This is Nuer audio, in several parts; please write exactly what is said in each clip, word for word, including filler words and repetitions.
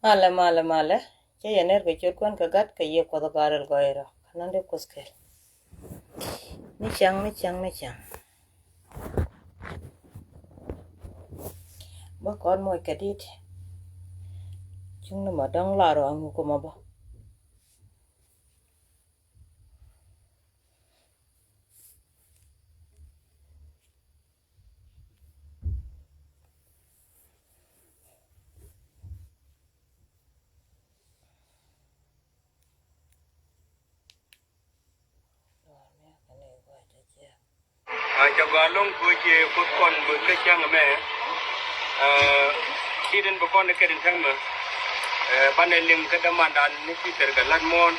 Malɛ, malɛ, malɛ. Cä yɛ ner kɛ ciöt Kuɔn kɛ Gat kɛ Yiëë Kuɔth Gɔaa Rɛl Gɔɔy Rɔ. Kɛ nɔn di Kuoth kɛl. Ni ciaŋ, ni ciaŋ, ni ciaŋ. Bä kɔn moc kɛ dit. Cuŋ ni mɔ dɔ̱ŋ lar rɔ aŋu kä mɔ bä. A cɛ gɔaa ɛlɔ̱ŋ kɛ ɣöö ci Kuoth kɔn bä kä cäŋ ɛmɛ. Ɛ, dit in bi kɔn kɛ kɛt in täämɛ. Ɛ, banɛ liŋ kä dämandan ni Pi̱tɛr kɛ la̱t muɔ̱ɔ̱n.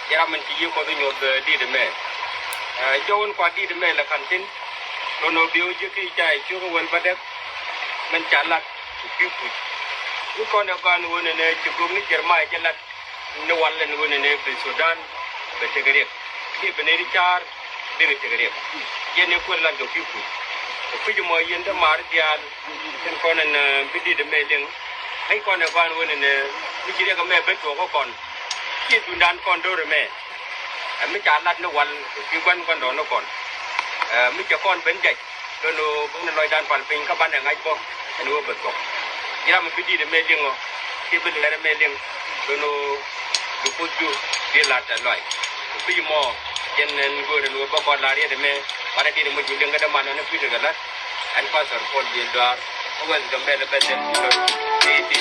Jɛ ram in ci Yiëë Kuɔth nyuɔth, ɛ, dit ɛmɛ. Ɛ, jɔw in kua dit ɛmɛ lɛ ka̱n thi̱n. Lon ɣöö bi wä ji̱ kä ca ɛ ciök ɛ wäl bädäk. Min ca lat kɛ kui̱ kuc. Ni kɔn ɛ gɔaa ɛn ɣöö nɛnɛ ci gök ni Jɛrmaya jɛ lat ni wal ɛn ɣöö nɛnɛ bi Sudan bɛ tekɛ riɛk. Kiɛ bɛ nɛy ti ca̱a̱r bikɛ tekɛ riɛk. Jɛn ni kuɛn lat kɛ kui̱ kuc. Kɛ kui̱c ɛmɔ yɛn dämaari diaal tin kɔn ɛn, ɛ, bi dit ɛmɛ liŋ. Ŋäc kɔn ɛ gɔaa ɛn ɣöö nɛnɛ mi ci riɛk ɛmɛ ben tuɔɔk kä kɔn. Kiɛ duundan kɔn do̱r ɛmɛ. Ɛ mi ca lat ni wal kɛ kui̱ gua̱n gua̱ndɔɔŋnikɔn. Ɛ mi cɛ kɔn ben jɛc. Lon ɣöö bä ni lɔcdan pal piny kä banɛ ŋa̱c bä ɛn ɣöö bɛ thuɔ̱k. Ji̱ ram mi bi dit ɛmɛ liŋ ɔ kiɛ bi lɛr ɛmɛ liŋ. Lon ɣöö bi Kuoth Jur bi la̱t ɛ lɔc. Kɛ kui̱c mɔ jɛn ɛn göör ɛn ɣöö bä kɔn la̱r riet ɛmɛ. Banɛ dit ɛmɔ cu liŋ kä däman ɔ ni kui̱ tekɛ la̱t. Ɛn Pastor Paul Biel Duar. Kä West Gambella bɛ thil ti lɔc. Ti ti.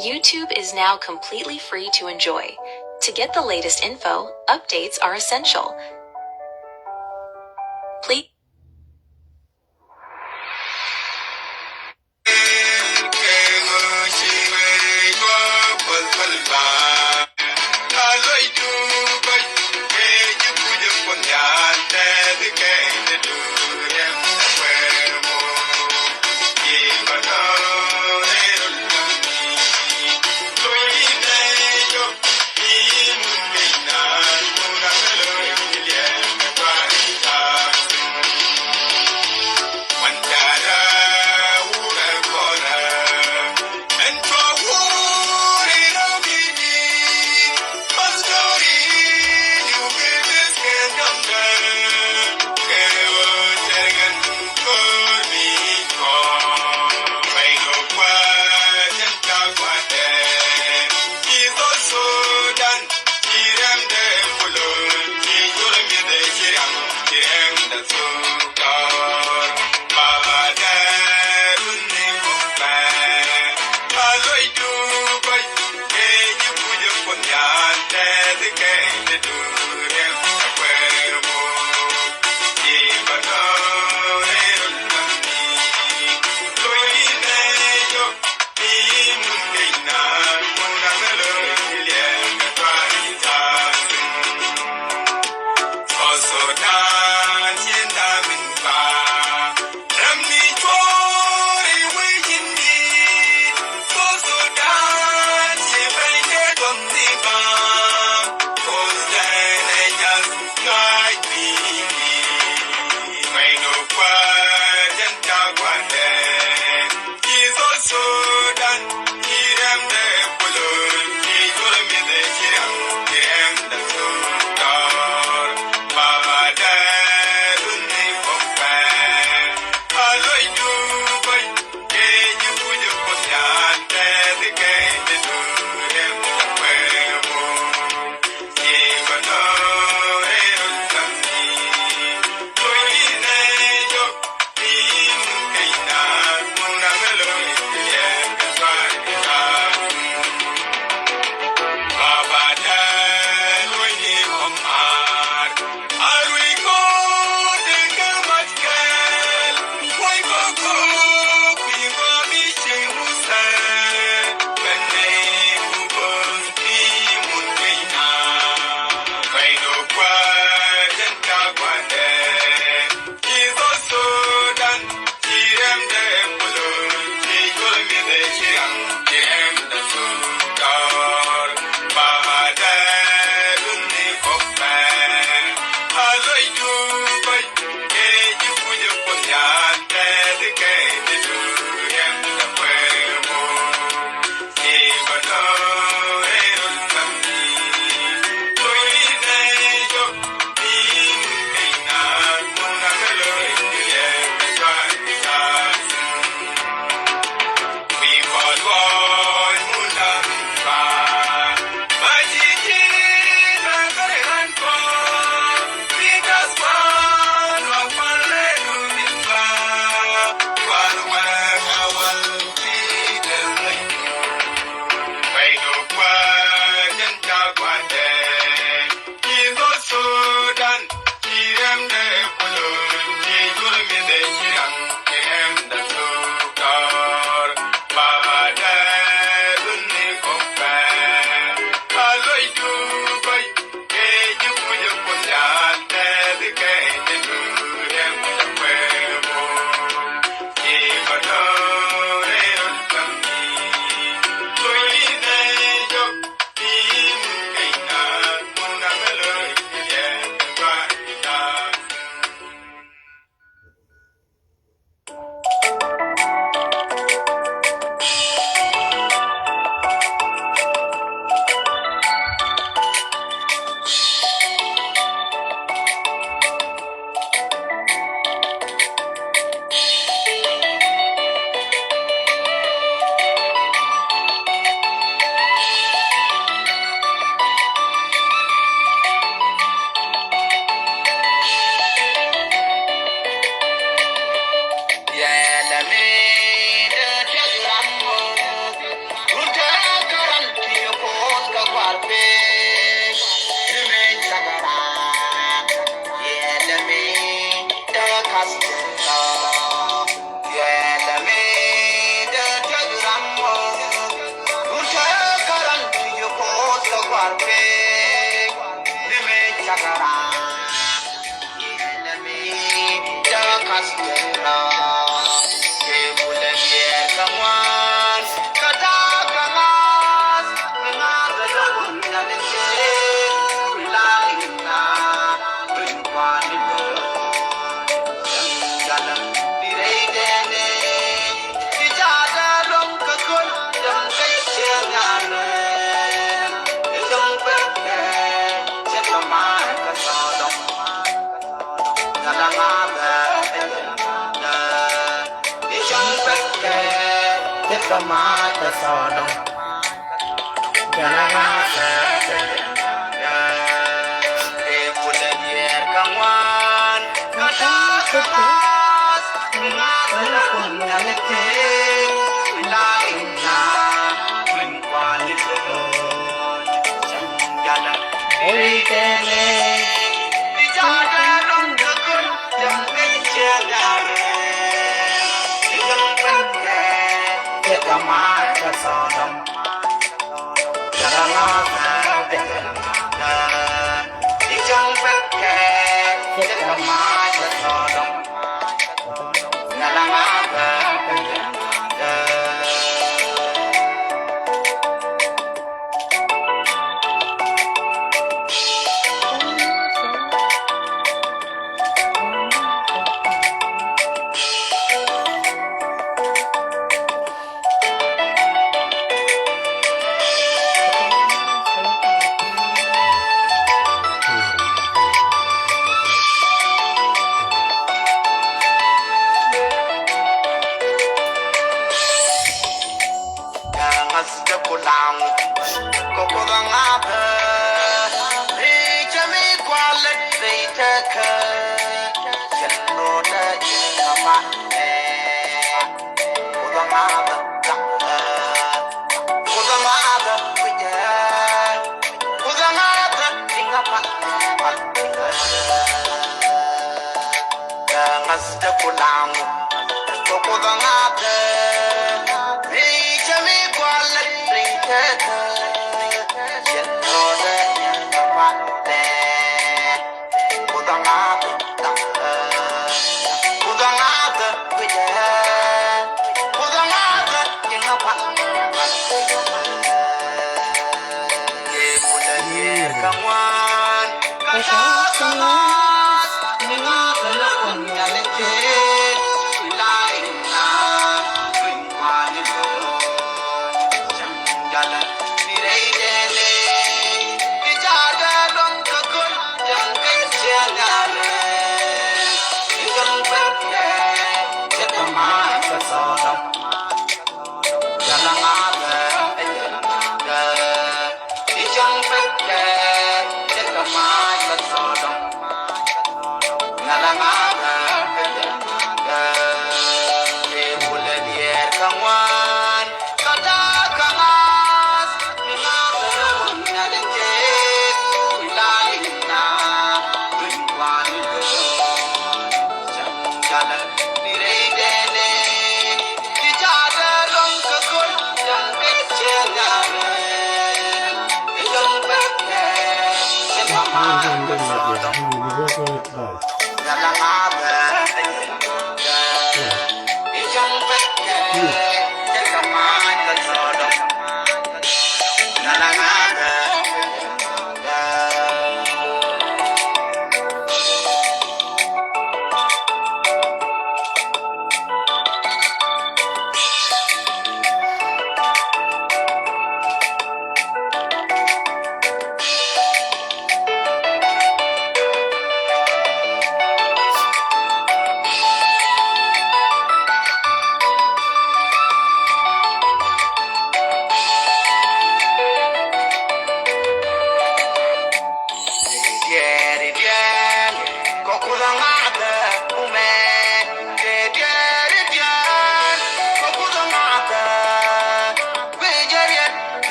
YouTube is now completely free to enjoy. To get the latest info, updates are essential. Please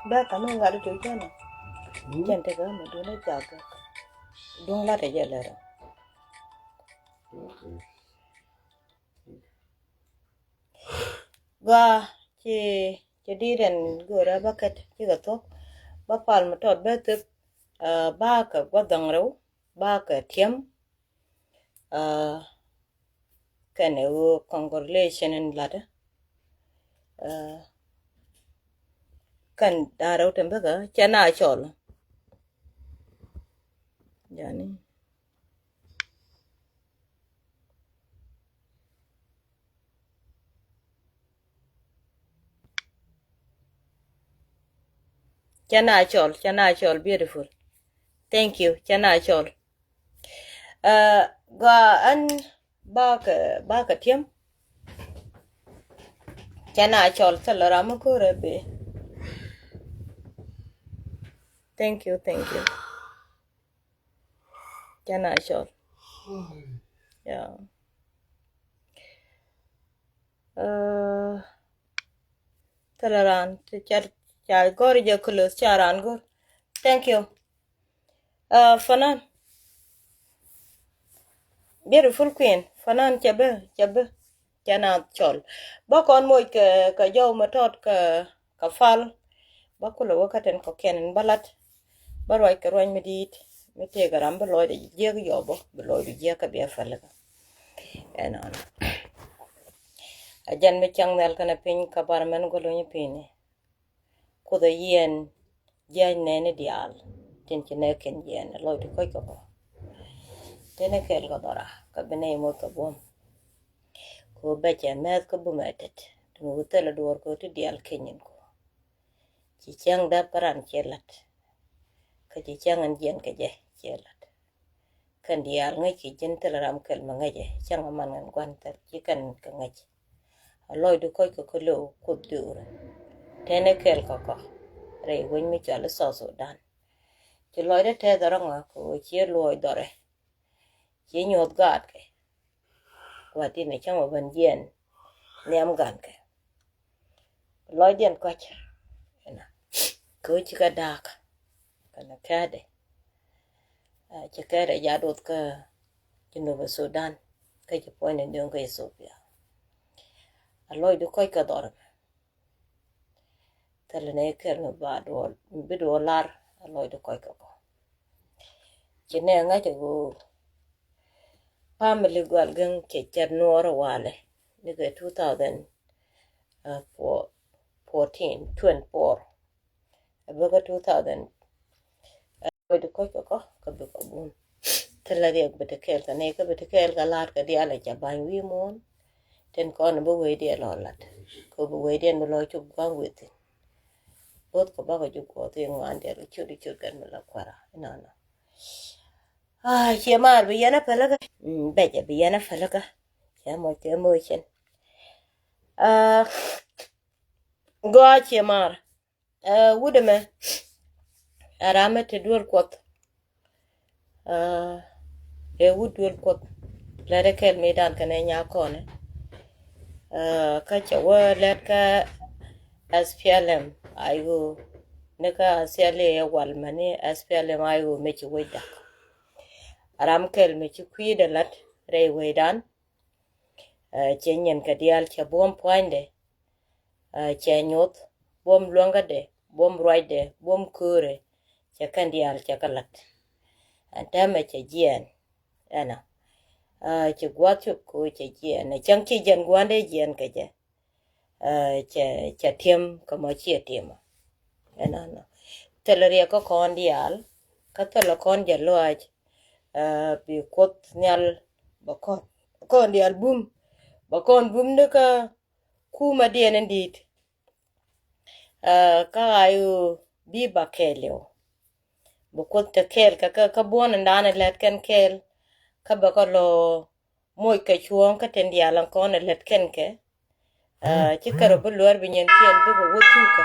Bɛ ka mi ŋa̱t ti jɛn. Jɛn tekɛ mi duŋ ni jak. Duŋ lat ɛ jɛ lɛr. Gua ci ci di̱i̱t ɛn go̱o̱rä bä kɛt cikɛ thuɔ̱k bä pal mi tɔt bä thip. Bakɛ gua̱th dhɔŋ rɛw bakɛ tiɛm. Kɛn ɛ ɣöö congratulation in lat. Kɛn da̱a̱ rɛw tɛm bäkä cɛ na cɔl. Yani. Cɛ na cɔl, cɛ na cɔl, beautiful. Thank you, cɛ na cɔl. Gɔaa ɛn bakɛ bakɛ tiɛm. Cɛ na cɔl thilɛ ram mi ko̱rɛ bee. Thank you, thank you. Cɛ na cɔl. Yeah. Thilɛ ran ca ca gɔr jɛ close ca ran gɔr. Thank you. Fanan. Beautiful queen. Fanan cɛ bä cɛ bä. Cɛ na cɔl bä kɔn moc kɛ kɛ jɔw mɛ tɔt kɛ kɛ fal. Bä kulɛ wä kä tɛn kɔkiɛn in bä lat. Bä ruac kɛ ruac mi di̱i̱t mi tëëkɛ ram bi lɔcdɛ jiäk yɔbɔ bi lɔcdu jiäk kä biɛ pälikä. Ɛnɔnɔ. A jɛn mi cäŋ nhial kɛnɛ piny kä bar mɛn gɔlony piny. Kuoth a yiɛn jiac nɛɛni diaal tin ci nɛɛkiɛn jiɛn a lɔcdu kɔc kɛ kɔ. Tënɛ kɛɛl kɛ dhɔra kä bi nɛy moc kɛ buɔ̱m. Kɛ ɣöö bɛcɛ mɛth kä bumɛ tet tin ɣöö thilɛ duɔɔr kɛ ɣöö ti diaal keny in kɔ. Ci cäŋ dap kä ran ciɛ lat. Kä ci cäŋ in jiɛn kɛ jɛ ciɛ lat. Kɛn diaal ŋäc ki ji̱n thilɛ ram kɛl mi ŋäcɛ cäŋ a man ŋän gua̱n thil ci kɛn kɛ ŋäc. A lɔcdu kɔc kɛ kä lo̱w Kuoth duurɛ. Tɛnɛ kɛɛl kɛ kɔ rɛy wec mi cɔal i̱ South Sudan. Ci lɔcdɛ tɛth ɛ rɔ̱ŋä kɛ ɣöö ciɛ luɔɔc dhɔrɛ. Ciɛ nyuɔ̱th gaatkɛ. Gua̱tinɛ cäŋ ɔ ben jiɛn nhiam gankɛ. Lɔcdiɛn kɔc ɛnɔ kɛ ɣöö cikɛ da̱a̱k kɛnɛ kɛɛdɛ. Ci kɛɛdɛ jat wuth kä Junub Sudan kä ci puɔ̱nyni döŋ kä Ethiopia. A lɔcdu kɔc kɛ dhɔr ɛmɛ. Thilɛ nɛ kɛl mi ba duɔl mi bi duɔl lar a lɔcdu kɔc kɛ kɔ. Ci nɛ ŋa̱c a ɣöö family gual gɛŋ cɛ cɛt nuɔɔr a walɛ ni kɛ two thousand fourteen twenty four. A bäkä two thousand. Bä di kɔc kɛ kɔ kä bikɛ bun. Thilɛ riɛk bi ti kɛɛl kɛ nɛy kä bi ti kɛɛl kɛ la̱a̱t kɛ diaal a ca ba̱ny wi̱i̱ muɔ̱ɔ̱n. Tin kɔn bi wecdiɛn lɔ la̱t kɛ bi wecdiɛn bi lɔ cop gua̱a̱ŋ wethin. Bo̱th kɛ bakɔ jup kuɔth i̱ ŋuan diɛl kɛ ciöt i̱ ciöt kɛn mi la kuara inɔnɔ. Aa ciɛ maar bi yɛn a pälikä. Bɛcɛ bi yɛn a pälikä. Cɛ moc kɛ moc cin. Aa gɔaa ciɛ maar. Ɛ wut ɛmɛ ɛ ram mi te duel Kuɔth. Ɛ wut duel Kuɔth. Lɛt ɛ kɛl mi dan kɛnɛ nya kɔnɛ. Ɛ kä cɛ wä lɛt kä S P L M I O ni kä S P L A wal mɛ ni S P L M I O mi ci wec dak. Ɛ ram kɛl mi ci kui̱dɛ lat rɛy wecdan. Ɛ cɛ nyin kɛ diaal cɛ buɔ̱m pua̱nydɛ. Ɛ cɛ nyoth buɔ̱m luäŋkädɛ buɔ̱m ruacdɛ buɔ̱m köörɛ. Cɛ kɛn diaal cɛ kä la̱t. Ɛn täämɛ cɛ jiɛɛn ɛnɔ. Ɛ cɛ gua̱a̱th cop kɛ ɣöö cɛ jiɛɛn ɛ cäŋ ci jɛn gua̱a̱ndɛ jiɛɛn kɛ jɛ. Ɛ cɛ cɛ tiɛm kɛ mɔ ciɛ tiɛmɔ. Ɛnɔnɔ thilɛ riɛk kä kɔn diaal kä thilɛ kɔn jɛ luaac. Ɛ bi Kuoth Nhial bɛ kɔn kɔn diaal bum bɛ kɔn bum ni kä kumä diɛn in di̱i̱t. Ɛ kä ɣa̱c ɣöö bi ba kɛɛl yɛ wä. Bi Kuoth te kɛɛl kɛ kä kä buɔ̱n in da̱a̱n in lät kɛn kɛɛl kä bɛ kä lɔ moc kɛ cuɔ̱ɔ̱ŋ kä tin diaal in kɔn in lät kɛn kɛ. Ɛ ci kärɔ bi luäär bi nyin kiɛn bikɛ wä thukä.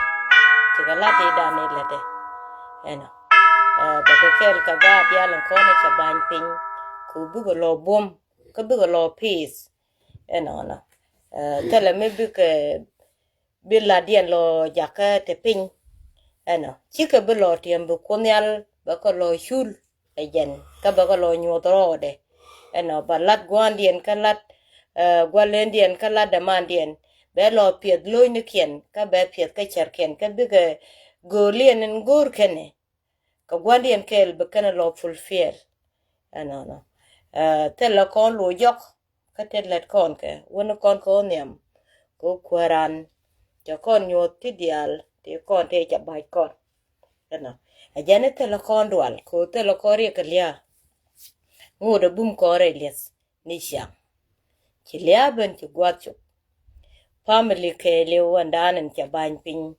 Cikɛ lat i̱ da̱a̱n in lätdɛ ɛnɔ. Ɛ bɛ kɛ kɛɛl kɛ gaat diaal in kɔn in cɛ ba̱ny piny kɛ bikɛ lɔ buɔ̱m kä bikɛ lɔ peace. Ɛnɔnɔ. Ɛ thilɛ mi bikɛ bi latdiɛn lɔ jakä te piny. Ɛnɔ, cikɛ bi lɔ tiɛm bi Kuoth Nhial bɛ kɛ lɔ cul ɛ jɛn, kä bɛ kɛ lɔ nyuɔth rɔɔdɛ. Ɛnɔ, bɛ lat gua̱ndiɛn kä lat, eh, gua̱lendiɛn kä lat dämandiɛn. Bɛ lɔ piɛth lo̱cnikiɛn kä bɛ piɛth kä cärkiɛn, kä bikɛ gööliɛn in go̱o̱r kɛnɛ. Kɛ gua̱ndiɛn kɛɛl bi kɛn lɔ fulfill. Ɛnɔnɔ. Eh, thilɛ kɔn lo̱c jɔk, kä te lät kɔn kɛ, wäni kɔn kɛ wä nhiam, kɛ wä kuääran, cɛ kɔn nyuɔth ti diaal, ti kɔn te cɛ ba̱c kɔn. Ɛnɔ. Ɛ jɛn ni thilɛ kɔn dual, kɛ wä thilɛ kɔn riɛk kɛ lia̱a̱. Ŋot ɛ bum kɔn rɛy liɛth, ni ciaŋ. Ci lia̱a̱ ben ci gua̱th cop. Family kɛɛliw ɛn da̱a̱n ɛn cɛ ba̱ny piny,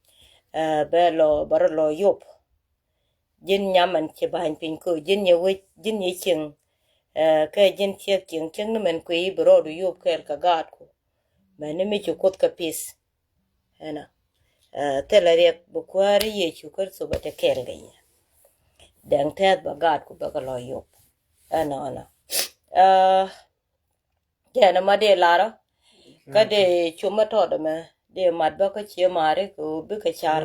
eh, bɛ lɔ, bɛ rɔ lɔ yop. Ji̱n nyam ɛn ci ba̱ny piny ko, ji̱n yɛ wec, ji̱n yɛ cieŋ, eh, kɛ ji̱n ciek cieŋ, cieŋ ni mɛn kui̱ bi rɔɔdu yop kɛɛl kɛ gaatku. Mɛn ni mi ci Kuoth kɛ pith. Ɛnɔ. Eh, thilɛ riɛk bi Kuäär Yecu Kritho bɛ te kɛɛl kɛ yɛ. Dɛŋ tɛth bɛ gaatku bɛ kɛ lɔ yop. Ɛnɔnɔ. Eh, Jɛn ɛmɔ dee larɔ. Kä dee cum ɛ tɔt ɛmɛ dee mat bä kä cie mari kɛ ɣöö bikɛ car.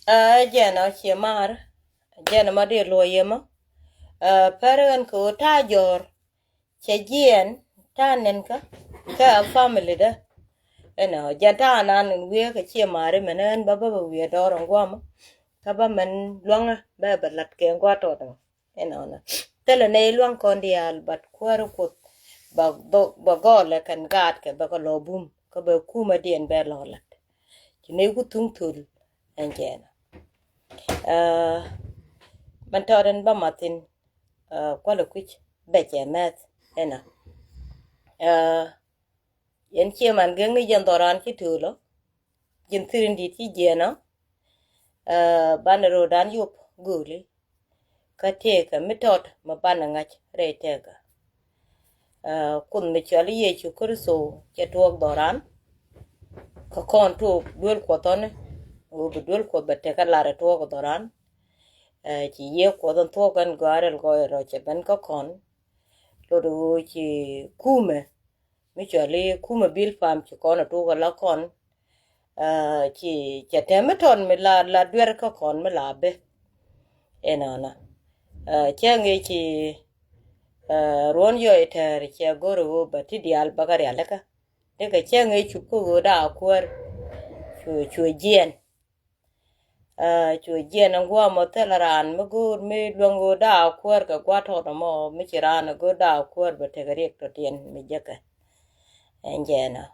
Ɛ jɛn ɔ cie mar, jɛn ɔ ma dee luɔy yemɔ. Ɛ pɛr ɣän kɛ ɣöö ta̱a̱ jɔ̱ɔ̱r cɛ jiɛɛn ta̱a̱ nɛn kä kɛ a family dä. Ɛnɔ jɛn ta̱a̱ nan in wiee kɛ cie mar imɛn ɣän bä bä bä wiee dɔɔr in guamɔ. Kä bä mɛn luäŋä bä bä lat kɛ in gua̱a̱r tɔɔt in. Ɛnɔnɔ. Thilɛ nɛy luaŋ kɔn diaal, but Kuäär Kuoth bɛ, bɛ, bɛ gɔlɛ kɛn gaatkɛ bɛ kɛ lɔ bum kä bɛ kumɛ diɛn bɛ lɔ lat. Ci nɛy ku thuŋ thul ɛn jɛɛnɔ. Ɛ, mɛn tɔɔt ɛn bä mathin, ɛ, kualɛ kui̱c bɛ cɛ mɛth ɛnɔ. Ɛ, Yɛn cie man gek ni jɛn dhɔran ci töl ɔ, ji̱n thirin di̱t ci jiɛn ɔ, ɛ, banɛ ro̱o̱dan yop gööli. Kä tëëkä mi tɔt mi banɛ ŋa̱c rɛy tëëkä. Ɛ, Kuoth mi cɔal i̱ Yecu Kritho cɛ tuɔɔk dhɔran. Kä kɔn tuɔɔk duel Kuɔth ɔni, ɣöö bi duel Kuɔth bɛ tekä lar ɛ tuɔɔk dhɔran. Ɛ, ci yiëë Kuɔth ɛn thuɔɔk ɛn gɔaa rɛl gɔɔy rɔ cɛ ben kä kɔn. Lot ɣöö ci kumɛ mi cɔal i̱ kumɛ Bilpam ci kɔn a tuuk ala kɔn. Ɛ, ci cɛ tɛm mi tɔn mi la, la duer kä kɔn mi la bɛ. Ɛnɔnɔ. Ɛ, cɛ ŋi̱i̱c ci, ɛ, ruɔ̱n yɔc tɛɛr cɛ go̱r ɣöö bɛ ti diaal bä kä rialikä. Dikɛ cɛ ŋi̱i̱c cup kä ɣöö daa Kuäär cu, cu jiɛɛn. Ɛ, cu jiɛn in gua̱a̱ mɔ thilɛ raan mi go̱o̱r mi luäŋ ɣöö daa Kuäär kɛ gua̱a̱r tɔt ɛmɔ mi ci raan ɛ go̱o̱r daa Kuäär bɛ tekɛ riɛk tɔtiɛn mi jekɛ. Ɛn jɛɛnɔ.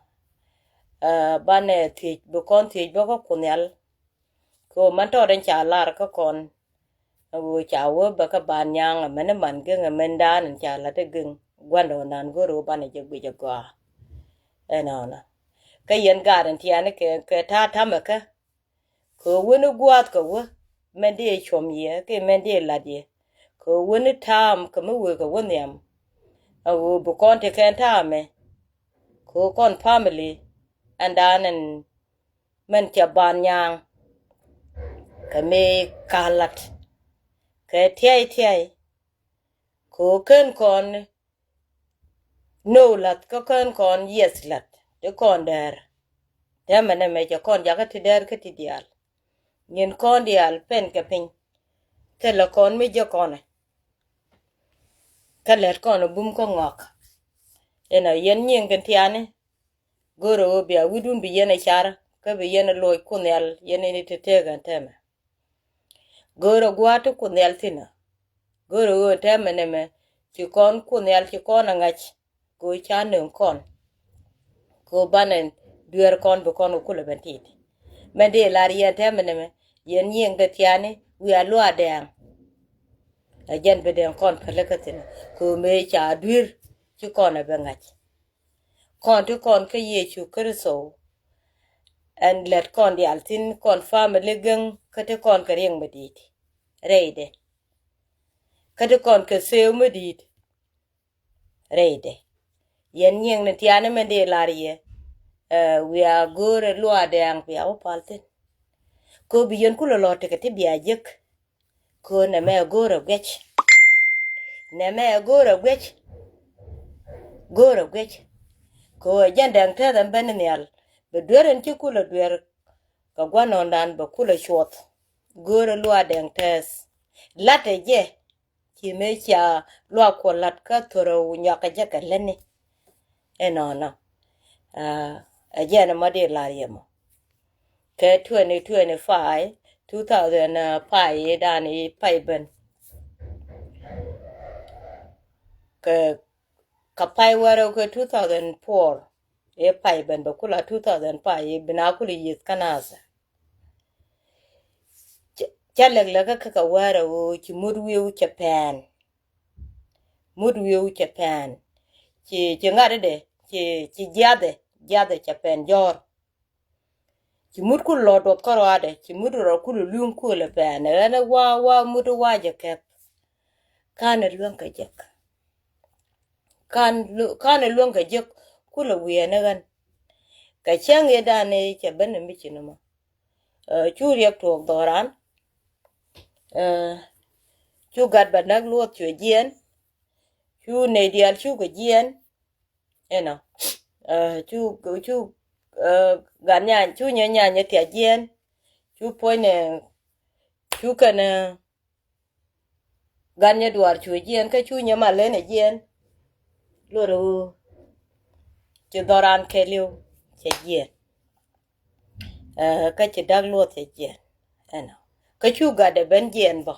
Ɛ, banɛ thiec bi kɔn thiec bä kä Kuoth Nhial. Kɛ ɣöö man tɔt in ca lar kä kɔn. Ɛ ɣöö ca wä bä kä ban nyaŋ ɛmɛn i̱ man geŋ ɛmɛn daan in ca la̱t i̱ geŋ gua̱ndɔɔŋdan go̱o̱r ɣöö banɛ jɛ guic ɛ gɔaa. Ɛnɔnɔ. Kä yɛn gaat in tiaani kɛ, kɛ ta̱a̱ ta̱mɛ kä. Kɛ ɣöö wen i̱ gua̱a̱th kɛ wä mɛn dee cuɔm yɛ kɛ mɛn dee la̱t yɛ. Kɛ ɣöö wen i̱ ta̱a̱m kɛ mi wëë kɛ wä nhiam. A ɣöö bi kɔn ti kɛn ta̱a̱mɛ. Kɛ ɣöö kɔn family ɛn da̱a̱n ɛn mɛn cɛ ban nyaaŋ. Kɛ mi ka̱n la̱t kɛ tiɛy tiɛy. Kɛ ɣöö ken kɔn No̱o̱ la̱th kä kään kɔn yieth la̱t ti kɔn dɛɛr. Tɛmɛ nɛmɛ cɛ kɔn jakä ti dɛɛr kä ti diaal. Nyin kɔn diaal pɛn kɛ piny. Thilɛ kɔn mi jɛ kɔnɛ. Kä lɛt kɔn bum kä ŋɔak. Inɔ yɛn nyiŋ kɛn tiani. Go̱o̱rɛ ɣöö bia wi̱dun bi yɛn ɛ car kä bi yɛn ɛ loc Kuoth Nhial yɛn ini te tëëk ɛn tɛmɛ. Go̱o̱rɛ gua̱a̱th ti Kuoth Nhial thi̱n ɔ. Go̱o̱rɛ ɣöö ɛn tɛmɛ nɛmɛ ci kɔn Kuoth Nhial ci kɔn ɛ ŋa̱c kɛ ɣöö ca nöŋ kɔn. Kɛ ɣöö banɛ dueer kɔn bi kɔn kɛ kulɛ ben ti̱i̱t. Mɛn dee lar yɛn tɛmɛ nɛmɛ yɛn nyiŋ kɛ tiani wiaa luaak dɛɛŋ. Ɛ jɛn bi dɛɛŋ kɔn pälikä thi̱n kɛ ɣöö mëë ca dui̱r ci kɔn ɛ bɛ ŋa̱c. Kɔn ti kɔn kä Yecu Kritho. Ɛn lät kɔn diaal thi̱n kɔn family gäŋ kä ti kɔn kɛ riɛŋ mi di̱i̱t. Rɛydɛ. Kä ti kɔn kɛ sëëw mi di̱i̱t. Rɛydɛ. Yɛn nyiŋ ni tiani mɛn dee lar yɛ. Ɛ, wiaa go̱o̱rɛ luaak dɛɛŋ bia wä pal thi̱n. Kɛ ɣöö bi yɛn kulɛ lɔ tekɛ ti bia jek. Kɛ ɣöö nɛmɛ ɛ go̱o̱rɛ guic. Nɛmɛ ɛ go̱o̱rɛ guic. Go̱o̱rɛ guic. Kɛ ɣöö ɛ jɛn dɛŋ tɛth ɛn ben nhial. Bɛ duer ɛn ci kulɛ duer. Kɛ gua̱n nɔndan bɛ kulɛ cuɔth. Go̱o̱rɛ luaak dɛŋ tɛth. Latɛ jɛ. Ci mëë cia luaak Kuɔth lat kä thorɛ wu nyuak kɛ jɛ kɛ lätni. Inɔnɔ. Ɛ jɛn ɛmɔ dee lar yɛ mɔ. Kɛ twenty twenty-five, two thousand five i̱ dan i̱ pay ben. Kɛ, kɛ pay wärä kɛ two thousand four i̱ pay ben bɛ kula two thousand five i̱ bina kuli yieth kä nathɛ. Cä, cä lɛk lɛk kä kɛ wärä ɣöö ci mut wi̱i̱ cɛ pɛn. Mut wi̱i̱ cɛ pɛn. Ci, ci ŋa̱t idɛ, ci, ci jiathɛ, jiathɛ cɛ pɛn jɔ̱ɔ̱r. Ci mut kul lɔ duɔth kärɔadɛ, ci mut rɔ kul luŋ kul ɛ pɛn. Ɣän ɛ wa, wa mut wa jɛ kɛp. Kan ɛ luäŋ kɛ jek. Kan lu-, kan ɛ luäŋ kɛ jek kul ɛ wiɛn ɛ ɣän. Kɛ cäŋ i̱ dan i̱ cɛ ben ɛ mi ci ni mɔ. Ɛ, cu riɛk tuɔɔk dhɔran. Ɛ, cu gat bɛ näk luɔth cuɛ jiɛn. Cu nɛy diaal cukɛ jiɛn. Inɔ. Ɛ, cu, cu, ɛ, gat nyany, cu nyɛ nyany ɛ thiac jiɛn. Cu puɔ̱nynɛ, cu kɛn, ɛ, gat nyɛ duaar cuɛ jiɛn, kä cu nyɛ mal len ɛ jiɛn. Luɔt ɛ ɣöö ci dhɔran kɛɛliw cɛ jiɛn. Ɛ, kä ci da̱k luɔth cɛ jiɛn. Ɛnɔ. Kä cu gat ɛ ben jiɛn bä.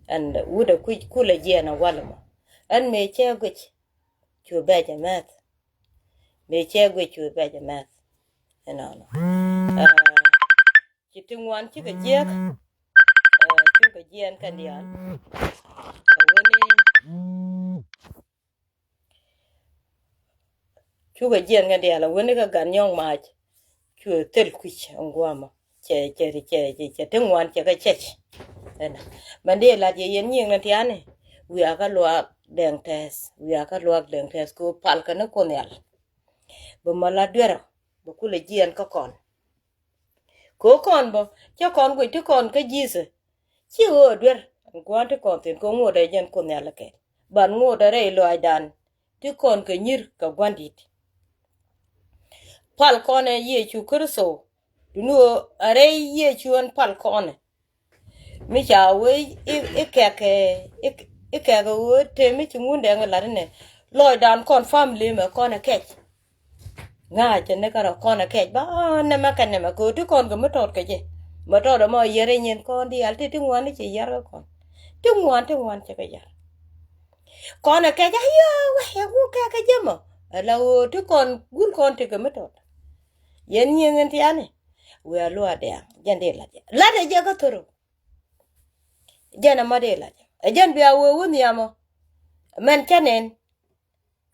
Ɛn wut ɛ kui̱ kulɛ jiɛn ɛ wal mɔ. Ɛn mëë cɛ guic cu bɛc ɛ mɛth. Mëë cɛ guic cu bɛc ɛ mɛth. Ɛnɔnɔ. Ɛ, ci ti ŋuan cikɛ jiäk. Ɛ, cikɛ jiɛn kɛn diaal. Ɛ, weni Cukɛ jiɛn kɛ diaal a wen ikä gan nyɔk mac. Cuɛ thil kui̱c ɛn guamɔ. Cɛ, cɛ, cɛ, cɛ, cɛ ti ŋuan cɛ kɛ cɛc. Ɛnɔ. Mɛn di lat yɛ yɛn nyiŋ ni tiani. Wiakä luaak dɛŋ tɛth. Wiakä luaak dɛŋ tɛth kɛ pal kɛ ni Kuoth Nhial. Bɛ mɔ la duerɔ. Bɛ kulɛ jiɛn kä kɔn. Kɛ kɔn bä cä kɔn guic ti kɔn kä Jesus. Ci ɣöö duer ɛn gua̱n ti kɔn thi̱n kɛ ŋot ɛ jɛn Kuoth Nhial kɛ. Ban ŋot ɛ rɛy lɔaacdan ti kɔn kɛ nyir kɛ gua̱n di̱t. Pal kɔn ɛ Yecu Kritho. Duni ɣöö ɛ rɛy Yecu ɛn pal kɔn ɛ. Mi ca wee i̱, i̱ kɛk, i̱, i̱ kɛk ɣöö te mi ci ŋun dɛŋ lat inɛ. Lɔcdan kɔn family mɛ kɔn ɛ kɛc. Ŋa̱cä ni kärɔ kɔn ɛ kɛc ba nɛmɛ kɛ nɛmɛ kɛ ɣöö ti kɔn kɛ mi tɔt kɛ jɛ. Mɛ tɔt ɛmɔ yɛr inyin kɔn diaal ti ti ŋuan ni ci yɛr kɛ kɔn. Ti ŋuan ti ŋuan cɛ kɛ yɛr. Kɔn ɛ kɛc a yɛ wɛ yɛ ŋu kɛk kɛ jɛ mɔ. Ɛ la ɣöö ti kɔn gul kɔn ti kɛ mi tɔt. Yɛn nyiŋ in tiani. Wiaa luaak dɛ̈ɛ̈ŋ jɛn dee lac jɛ. Lac ɛ jɛ kä thoro. Jɛn ɛmɔ dee lac jɛ. Ɛ jɛn bia wee wä nhiamɔ. Mɛn cä nɛn.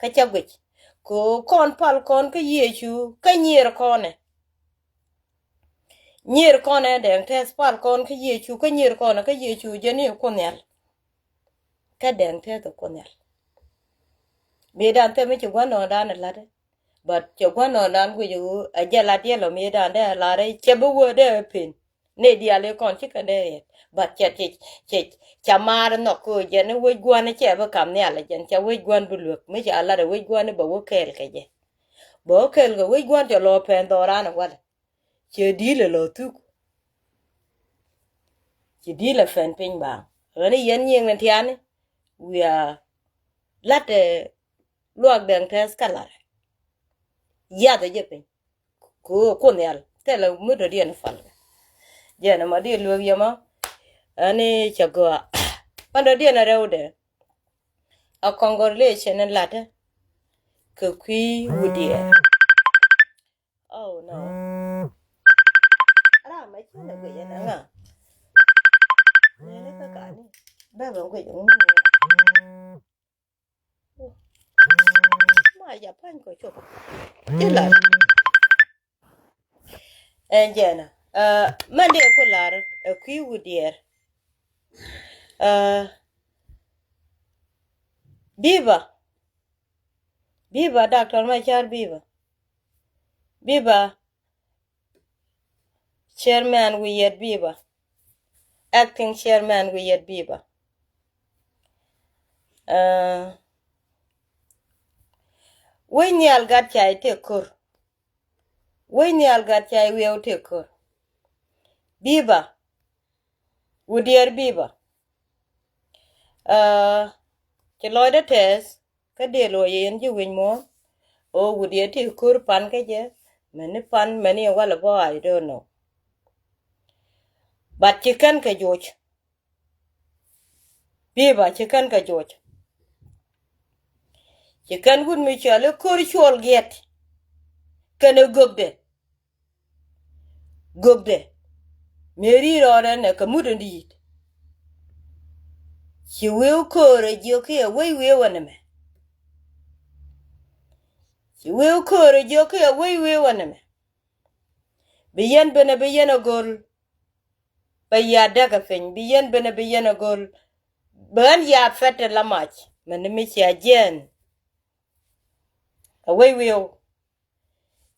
Kä cä guic. Kɛ kɔn pal kɔn kä Yecu kä nyier kɔnɛ. Nyier kɔnɛ dɛŋ tɛth pal kɔn kä Yecu kä nyier kɔnɛ kä Yecu jɛn i̱ Kuoth Nhial. Kä dɛŋ tɛth Kuoth Nhial. Mëëdan thɛmɛ ci gua̱n nɔɔdan ɛ la̱t. But cɛ gua̱n nɔɔdan guic ɛ ɣöö ɛ jɛ lat yɛl ɔ mëëdan dee ɛ lar ɛ cɛ bi wee dee ɛ pen. Nɛy diaal i̱ kɔn ci kɛn dee riɛt. But cɛ, cɛ, cɛ, cɛ maar nhɔk kɛ ɣöö jɛn i̱ wec gua̱n i̱ cɛ bi kam nhial ɛ jɛn cɛ wec gua̱n bi luek mi ca lat ɛ wec gua̱n i̱ bɛ wä kɛɛl kɛ jɛ. Bɛ wä kɛɛl kɛ wec gua̱n cɛ lɔ pɛn dhɔran ɛ walɛ. Cɛ di̱i̱l ɛ lɔ thuk. Cɛ di̱i̱l ɛ pɛn piny baaŋ. Ɣän i̱ yɛn nyiëëŋ ni tiani. Wiaa lat ɛ luak dɛŋ tɛth kä lar. Yath ɛ jɛ piny. Ku, ku nhial thilɛ mi dɔ̱diɛn pal. Jɛn ɛmɔ di luek yɛmɔ. Ani cɛ gɔaa. Pan dɔ̱diɛn a rɛwdɛ. A congratulation in la̱tɛ kɛ kui̱ Wut Diɛɛr. Oh no. Ram mɛ cin a guic ɛn a ŋa? Nɛni kä kani bɛ bɛ guic ɛn ŋu? Ma ya pa̱ny kɔ cop. Ti lar. Ɛn jɛn a mɛn dee ku lar ɛ kui̱ Wut Diɛɛr. Biba. Biba, Doctor Machar, biba. Biba, Chairman wi̱i̱ yɛt biba. Acting Chairman wi̱i̱ yɛt biba. Wec nhial gat cay tëë ko̱r. Wec nhial gat cay wiɛw tëë ko̱r. Biba. Wut Diɛɛr biba. Ci lɔcdä tɛth kä dee luɔc yɛn ji̱ wi̱c muɔ̱ɔ̱n. O Wut Diɛɛr tëë ko̱r pan kä jɛ. Mɛni pan mɛni walɛ bä, I don't know. But ci kɛn kɛ joc. Biba, ci kɛn kɛ joc. Ci kɛn wut mi cɔal i̱ ko̱r cuɔl giɛt. Kɛnɛ gökdɛ. Gökdɛ. Mëë ri̱i̱r ɔɔdɛ nɛ kɛ mut in di̱i̱t. Ci wëë ko̱o̱rɛ jiök kiɛ wec wëë wä nɛmɛ. Ci wëë ko̱o̱rɛ jiök kiɛ wec wëë wä nɛmɛ. Bi yɛn benɛ bi yɛn a go̱l. Bɛ ya däk ɛ piny, bi yɛn benɛ bi yɛn a go̱l. Bɛ ɣän ya pɛt ɛ la mac mɛn ni mi cia jiɛɛn. A wec wi̱i̱w.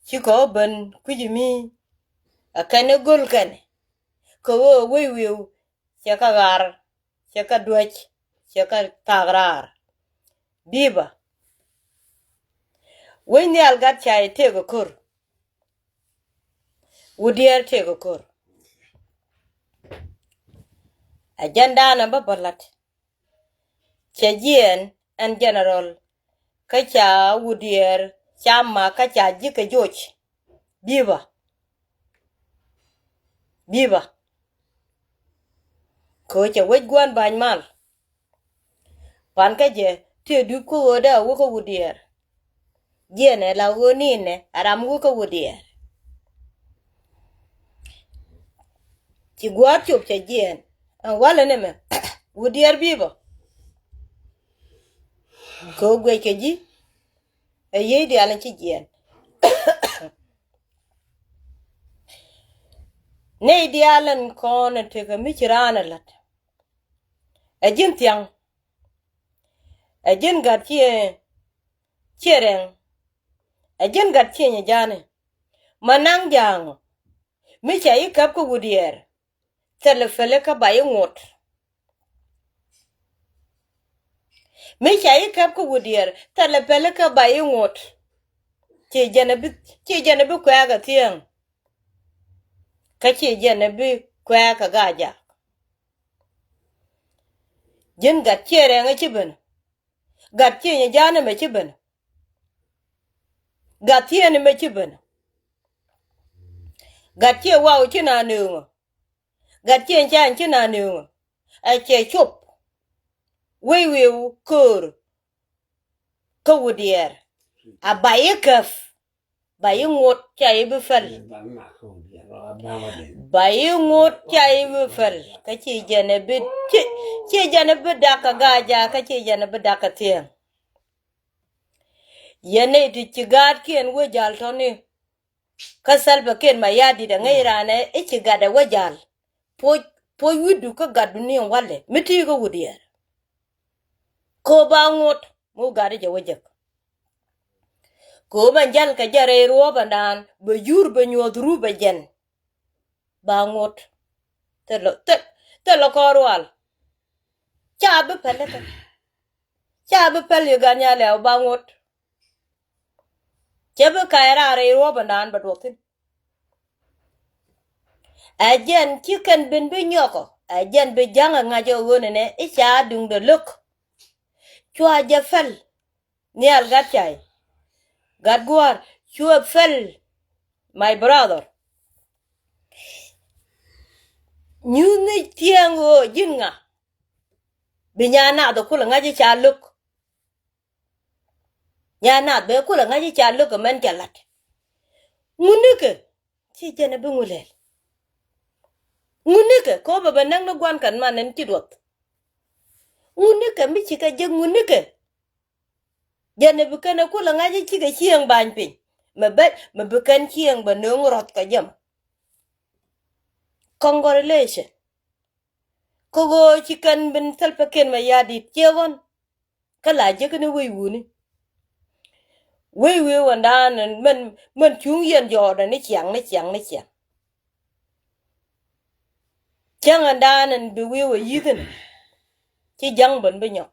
Cikɛ ɣä ben kui̱c mi a kɛn i̱ go̱l kɛn. Kɛ ɣöö wec wi̱i̱w cɛ kä ɣaar, cɛ kä duäc, cɛ kä thaak raar. Biba. Wec nhial gat cay tëëk ɛ ko̱r. Wut Diɛɛr tëëk ɛ ko̱r. Ɛ jɛn daanɛ bä bä la̱t. Cɛ jiɛɛn ɛn general. Kä ca Wut Diɛɛr ca mak kä ca ji̱ kɛ joc. Biba. Biba. Kɛ ɣöö cɛ wec gua̱n ba̱ny mal. Pan kä jɛ tëë dup kä ɣöö dee a wä kä Wut Diɛɛr. Jiɛn ɛ la ɣöö ni̱n ɛ ram wä kä Wut Diɛɛr. Ci gua̱a̱r cop cɛ jiɛɛn ɛn walɛ ni mɛ. Wut Diɛɛr bi̱i̱ bä. Kɛ ɣöö guɛc kɛ ji̱. Ɛ yiey diaal in ci jiɛɛn. Nɛy diaal in kɔn in tekɛ mi ci raan ɛ la̱t. Ɛ ji̱n thia̱ŋ. Ɛ ji̱n gat ciɛ ciɛ rɛŋ. Ɛ ji̱n gat ciɛ nyɛ ja̱a̱ni. Ma naŋ ja̱a̱ŋ mi ca yi käp kä Wut Diɛɛr. Thilɛ pɛli kä ba yi ŋot. Mi ca yi käp kä Wut Diɛɛr thilɛ pɛli kä ba yi ŋot. Ci jɛn ɛ bi, ci jɛn ɛ bi kuɛɛk ɛ thiäŋ. Kä ci jɛn ɛ bi kuɛɛk ɛ gaajak. Ji̱n gat ciɛ rɛŋ ɛ ci ben. Gat ciɛ nyɛ ja̱a̱n ɛmɛ ci ben. Gat thieen ɛmɛ ci ben. Gat ciɛ waw ci na nööŋä. Gat ciɛ nyɛ ja̱a̱n ci na nööŋä. Ɛ cɛ cop. Wec wi̱i̱ köör. Kä Wut Diɛɛr. A ba yi käp. Ba yi ŋot ca yi bi päl. Ba yi ŋot ca yi bi päl. Kä ci jɛn ɛ bi, ci, ci jɛn ɛ bi dak kä gaajak, kä ci jɛn ɛ bi dak kä thiäŋ. Yɛn nɛy ti ci gaatkiɛn wee jal tɔ̱ni. Kä Salva Kiir Mayardit ɛ ŋäc raan ɛ i̱ ci gat ɛ wee jal. Puɔ̱c, puɔ̱c wi̱cdu kä gatdu ni ɛn walɛ mi ti kä Wut Diɛɛr. Kɛ ɣöö ba ŋot mi wä gat i̱ jɛ wä jek. Kɛ ɣöö mɛn jäl kɛ jɛ rɛy ruɔ̱ɔ̱pändan bɛ yur bɛ nyuɔ̱th ru bɛ jɛn. Ba ŋot. Thilɛ, thil, thilɛ kɔn rual. Ca bi päl i̱ thil. Ca bi päl i̱ gat nyal ɛ ba ŋot. Cɛ bi ka̱c raar rɛy ruɔ̱ɔ̱pändan bɛ duɔth thi̱n. Ɛ jɛn ci kɛn ben bi nyɔkɔ, ɛ jɛn bi ja̱ŋ ɛ ŋa̱c ɛ ɣöö nɛnɛ i̱ ca duŋdɛ lo̱k. Cua jɛ päl. Nhial Gatcai, Gat Gua̱a̱r, cuɛ pɛl, my brother. Nyuthni thiäŋ ɣöö ji̱n ŋa bi nyan nath ɛ kulɛ ŋa̱c i̱ ca lo̱k. Nyan nath bɛ kulɛ ŋa̱c i̱ ca lo̱k ɛ mɛn ca la̱t. Ŋunikɛ ci jɛn ɛ bi ŋu lɛl. Ŋunikɛ kɛ ɣöö bɛ bɛ näk ni gua̱n kɛn man ɛn ci duɔth. Ŋunikɛ mi ci kɛ jek ŋunikɛ. Jɛn ɛ bi kɛn ɛ kulɛ ŋa̱c i̱ cikɛ cieŋ ba̱ny piny. Mɛ ben mɛ bi kɛn cieŋ bɛ nööŋ rɔ̱th kɛ jɛ mɔ. Congratulation. Kä ɣöö ci kɛn ben Salva Kiir Mayardit ciɛ ɣɔ̱n. Kä la jek ni wec wuni. Wec wec wändan mɛn mɛn cuŋ yɛn jɔɔdɛ ni ciaŋ ni ciaŋ ni ciaŋ. Cäŋ ɛn da̱a̱n ɛn bi wi̱i̱ wä yi̱thin. Ci ja̱ŋ ben bi nyɔk.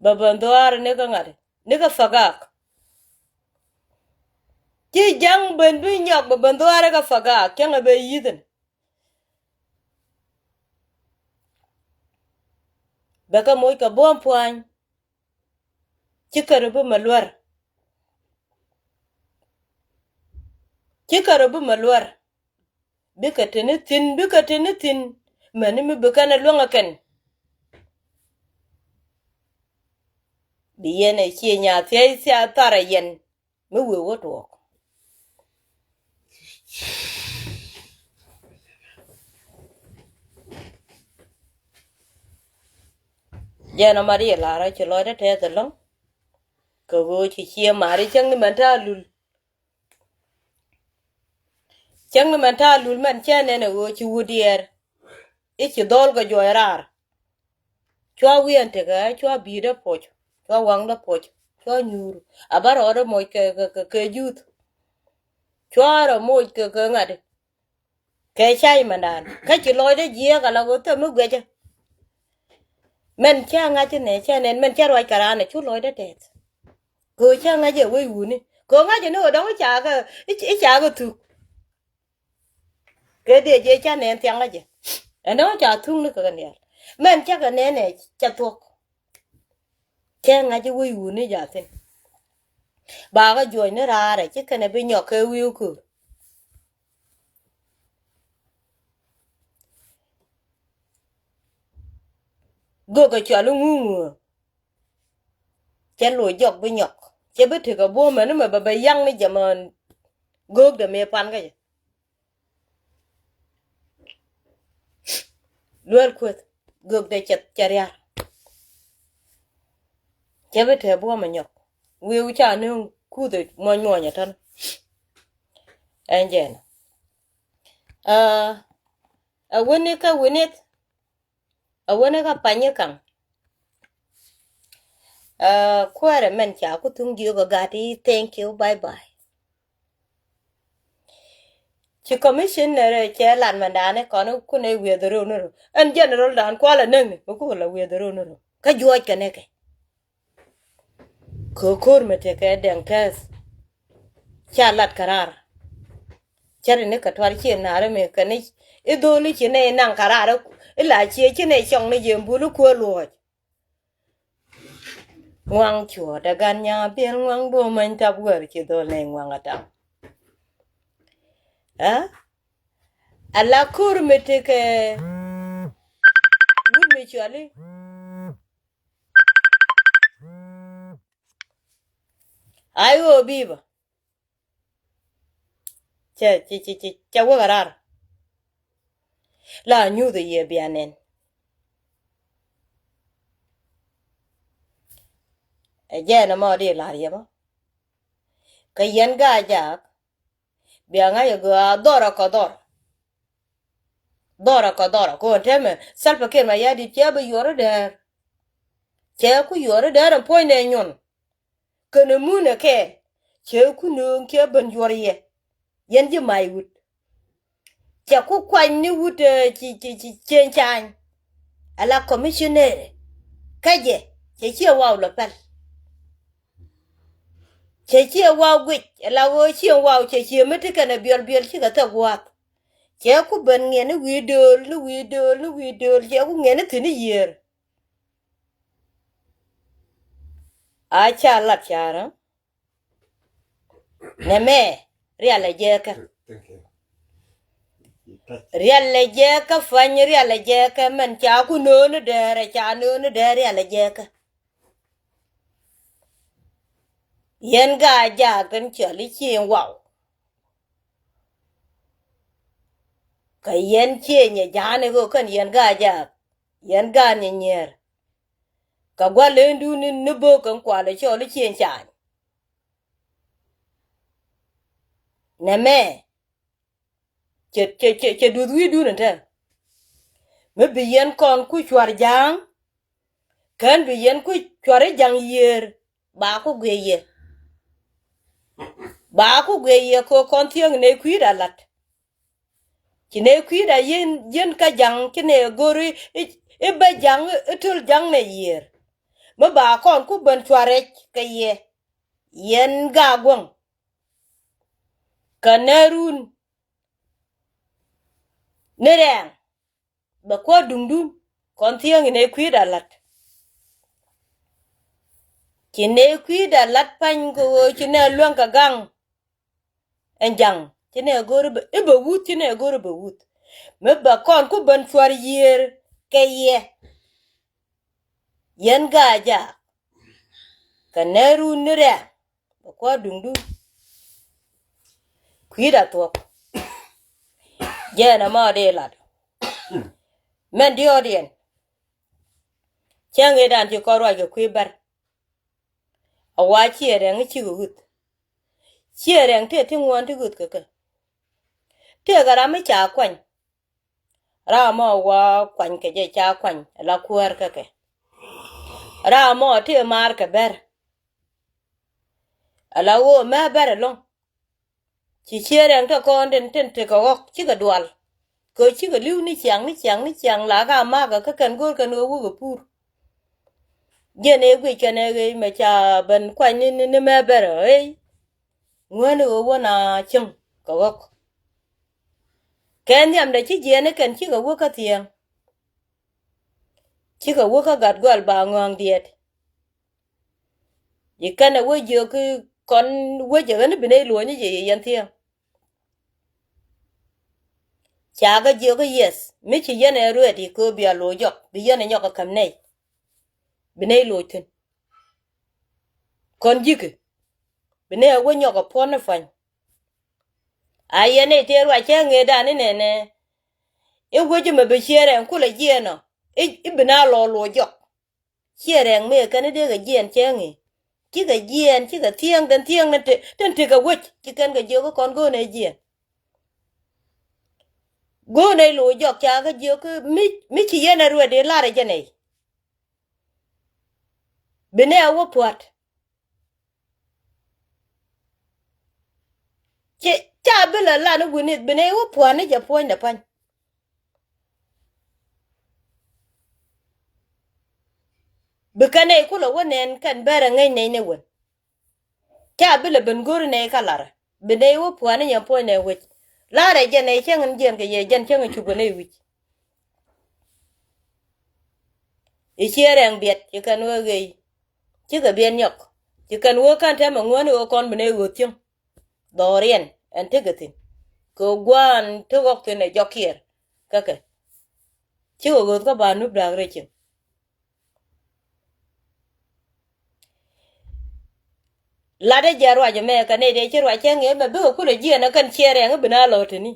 Bɛ ben dhuaar ni kä ŋa̱t ni kä Pagak. Ci ja̱ŋ ben bi nyɔk bɛ ben dhuaar ni kä Pagak cäŋ ɛ bɛ yi̱thin. Bɛ kɛ moc kɛ buɔ̱m pua̱ny. Ci kärɛ bi mɛ luär. Ci kärɛ bi mɛ luär. Bikɛ te ni thi̱n, bikɛ te ni thi̱n. Mäni mi bi kɛn ɛ luäŋ ɛ kɛn. Bi yɛn ɛ ciɛ nyaa thiɛc thia̱a̱ tharɛ yɛn. Mi wee wä tuɔɔk. Jɛn ɔ mat i̱ lar ɔ ci lɔcdä tɛth ɛlɔ̱ŋ. Kɛ ɣöö ci ciɛ mari cäŋ ni mɛn ta̱a̱ lul. Cäŋ ni mɛn ta̱a̱ lul mɛn cɛ nɛn ɛ ɣöö ci wut diɛɛr. I̱ ci dhɔl kɛ juɔc raar. Cua wiɛn tekɛ cua bi̱i̱dä puɔc, cua waŋdä puɔc, cua nyuur. A bä rɔɔdä moc kɛ kɛ kɛ kɛ juth. Cua rɔ moc kɛ kɛ ŋa̱t. Kɛ cay mɛndan kä ci lɔcdä jiɛɛk ala ɣöö thäm mi guɛcä. Mɛn cä ŋa̱c inɛ cä nɛn mɛn cä ruac kɛ raan ɛ cu lɔcdä tɛth. Kɛ ɣöö cä ŋa̱c ɛ wec wuni kɛ ɣöö ŋa̱c ini ɣöö dɔ̱ŋ i̱ ca kɛ i̱ ca kɛ thuk. Kɛ dee jɛ ca nɛn thiaŋä jɛ. Ɛn dɔ̱ŋ ca thuŋni kɛ kɛ nial mɛn cä kɛ nɛn ɛ cä thuɔ̱k. Cɛ ŋa̱c i̱ wec wuni ja̱thin. Ba kɛ juɔ̱cni raarɛ ci kɛnɛ bi nyɔk kɛ wi̱i̱ köör. Göök kɛ cual i̱ ŋuuŋuuŋ. Cɛ loc jɔk bi nyɔk cɛ bi tekɛ buɔ̱mɛ ni mɛ bɛ bɛ yaŋ ni jɛ mɛ. Göök dɛ mëë pan kä jɛ. Luel kueth gökdɛ cɛ riar. Cɛ bi tɛɛ buɔmɛ nyɔk wiu ca ni kuth muɔny muɔny ɛ tɔn. Ɛn jɛn ɛ wini kä winith. Ɛ wini kä pany ikaŋ. Ɛ kuäärɛ mɛn ca ku thuŋ jiök ɛ gat i̱ thank you, bye bye. Ci commissioner cɛ lat mɛn da̱a̱n i̱ kɔn i̱ kun i̱ wiɛth röw ni röw ɛn general da̱a̱n kual ɛ näk ni mi kuk la wiɛth röw ni röw kä juɔc kɛ ni kɛ. Kɛ ko̱r mi tekɛ dɛŋ tɛth. Ca lat kɛ raar. Cä ri ni kɛ tuar ci naar mi kɛ ni i̱ dho̱o̱li ci ni naŋ kɛ raar i̱ la cië ci ni cɔŋ ni jiɛ bul i̱ kuäär luɔ̱ɔ̱c. Ŋuaŋ cuɔ̱ɔ̱t ɛ gan nyaa biɛl ŋuaŋ duɔ̱ɔ̱m many tap wär ci dhol nɛy ŋuaŋ ɛ tap. Ɛ ala ko̱r mi tekɛ wut mi cuali. Ay ɣöö bi̱i̱ bä. Cɛ cɛ cɛ cɛ cɛ wek a raar. La nyuuth a yiëë bia nɛn. Ɛ jɛɛn ɛmɔ di lar yɛ mɔ. Kä yɛn gaa jaak. Bia ŋa̱c ɛ gɔaa dhɔr ɛ kɔ dhɔr. Dhɔr ɛ kɔ dhɔr ɛ kɔ ɛn tɛmɛ Salva Kiir Mayardit cɛ bi yuɔr i̱ dɛɛr. Cɛ ku yuɔr i̱ dɛɛr ɛn puɔ̱nydɛ nyun. Kɛnɛ mun ɛ kɛɛl cɛ ku nööŋ kiɛ ben juɔr yɛ. Yɛn ji̱ may wut. Cɛ ku kuany ni wut ɛ ci ci ci cieŋ cany. Ala commissioner kä jɛ cɛ ciɛ waw lɔ pɛl. Cɛ ciɛ waw guic ala ɣöö ciɛ waw cɛ ciɛ mi ti kɛnɛ biɔl biɔl cikɛ thɛk gua̱a̱th. Cɛ ku ben ŋiɛn ni wi̱i̱ dööl ni wi̱i̱ dööl ni wi̱i̱ dööl cɛ ku ŋiɛn ni thi̱n i̱ yiëër. A ca lat carä. Nɛmɛ rial ɛ jɛɛkä. Thank you. Rial ɛ jɛɛkä, pany rial ɛ jɛɛkä, mɛn ca ku nööni dɛɛrɛ, ca nööni dɛɛr rial ɛ jɛɛkä. Yɛn Gaa-jaak tin cɔl i̱ Cieŋ Waw. Kɛ yɛn Cieŋ ɛ ja̱a̱ni ɣöö kɛn yɛn Gaa-jaak, yɛn Gaa-nyier. Kɛ gua̱l lëëndun ni, ni bök kɛn kualɛ cɔl i̱ Cieŋ Ca̱a̱ny. Nɛmɛ cɛ, cɛ, cɛ, cɛ duth wi̱i̱dun ɛn te. Mi bi yɛn kɔn ku cuar ja̱a̱ŋ, kän bi yɛn ku cuar i̱ ja̱ŋ yiëër, ba ku guiɛ yɛ. Ba ku guiɛ yɛ kɛ kɔn thiäŋ nɛ kui̱da lat. Ci nɛ kui̱da yɛn, yɛn kä ja̱ŋ ci nɛ go̱r i̱, i̱, i̱ bä ja̱ŋ, i̱ töl ja̱ŋ nɛ yiëër. Mi ba kɔn ku ben cuar rɛc kɛ yɛ. Yɛn Gaa-guäŋ. Kɛ nɛ run ni rɛɛŋ. Bɛ kuäär duŋdun kɔn thiäŋ inɛ kui̱da lat. Ci nɛ kui̱da lat pany kɛ ɣöö ci nɛ luäŋ kɛ gaŋ. Ɛn ja̱ŋ ci nɛ go̱r i̱ bɛ, i̱ bɛ wuth, ci nɛ go̱r i̱ bɛ wuth. Mi bɛ kɔn ku ben cuar yiëër kɛ yɛ. Yɛn Gaa-jaak. Kɛ nɛ run ni rɛɛŋ. Bɛ kua̱r duŋdu. Kui̱da thuɔ̱k. Jɛɛn ɛmɔ dee lat. Mɛn diɔ̱ɔ̱diɛn. Cäŋ ëëdan ci kɔn ruac kɛ kui̱ bär. A wa Ciɛ Rɛŋ i̱ cikɛ ɣöth. Ciɛ Rɛŋ tëë ti ŋuɔ̱ɔ̱n ti ɣöth kɛ kɛ. Tëëkɛ ram mi ca kuany. Ram mɔ wa kuany kɛ jɛ ca kuany ala kuäär kä kɛ. Ram mɔ tëë maar kɛ bär. Ala ɣöö mɛ bär ɛlɔ̱ŋ. Ci Ciɛ Rɛŋ te kɔn tin, tin tekɛ ɣɔ̱k cikɛ dual. Kɛ cikɛ li̱w ni ciaŋ, ni ciaŋ, ni ciaŋ la ka makä kä kɛn go̱o̱r kɛn ɣöö wä kɛ pur. Jiɛn ëë guic kɛn ëë ɣëy mɛ ca ben kuany ni, ni, ni mɛ bär ɣëy. Ŋuäni ɣöö wä na cieŋ kɛ ɣɔ̱k. Kɛ nhiamdɛ ci jiɛɛni kɛn cikɛ wä kä thiäŋ. Cikɛ wä kä gat gɔal ba ŋɔ̱a̱ŋ diɛt. Yi kɛn ɛ wä jiök kɔn wecɛ ɣän bi nɛy luɔ̱ny jɛ yɛ yɛn thiäŋ. Ca kɛ jiök yes, mi ci yɛn ɛ ruet yi kööb bia lo̱c jɔk, bi yɛn ɛ nyɔk ɛ käm nɛy. Bi nɛy lo̱c thi̱n. Kɔn ji̱kɛ bi nɛy ɛ wä nyɔk ɛ puɔ̱n ɛ pua̱ny. A yɛn nɛy tëë ruac cä ŋëëdan inɛnɛ. I̱ wec imɛ bi Ciɛ Rɛŋ kulɛ jiɛɛn ɔ, i̱, i̱ bi na lɔ lo̱c jɔk. Ciɛ Rɛŋ mëë kɛn i̱ dee kɛ jiɛɛn cäŋ i̱. Cikɛ jiɛɛn, cikɛ thiäŋ, den thiäŋ den te, den tekɛ wec, ci kɛn kɛ jiök i̱ kɔn go̱o̱nɛ jiɛɛn. Go̱o̱nɛ lo̱c jɔk ca kɛ jiök i̱ mi, mi ci yɛn ɛ ruet i̱ lar ɛ jɛ nɛy. Bi nɛ ɛ wä pua̱t. Ci, ca bi lɛ lan i̱ wi̱ni, bi nɛ i̱ wä pua̱n ni jɛ puɔ̱nydɛ pa̱ny. Bi kɛn nɛy kulɛ wä nɛn kɛn bɛrɛ ŋäc nɛy ni wän. Ca bi lɛ ben go̱ri nɛy kä larɛ. Bi nɛy wä pua̱n ni jɛ puɔ̱nydɛ wec. Larɛ jɛn nɛy cäŋ in jiɛn kɛ yɛ jɛn cäŋ in cupɛ nɛy wi̱c. I̱ Ciɛ Rɛŋ biɛt ci kɛn wä ɣëy. Cikɛ biɛt nyɔk. Ci kɛn wä kɛn tɛmɛ ŋuäni wä kɔn bi nɛy ɣöö thiäŋ. Dhɔriɛn ɛn tekɛ thi̱n. Kɛ gua̱a̱n te ɣɔk thi̱n ɛ jɔk kiɛɛr. Kä kɛ. Cikɛ ɣööth kä ba nup da̱a̱k rɛy cieŋ. Latdä jɛ ruac ɛmɛ kɛ nɛy dee ci ruac cɛ ŋëë mɛ bikɛ kulɛ jiɛn ɛ kɛn Ciɛ Rɛŋ i̱ bi na lɔ teni.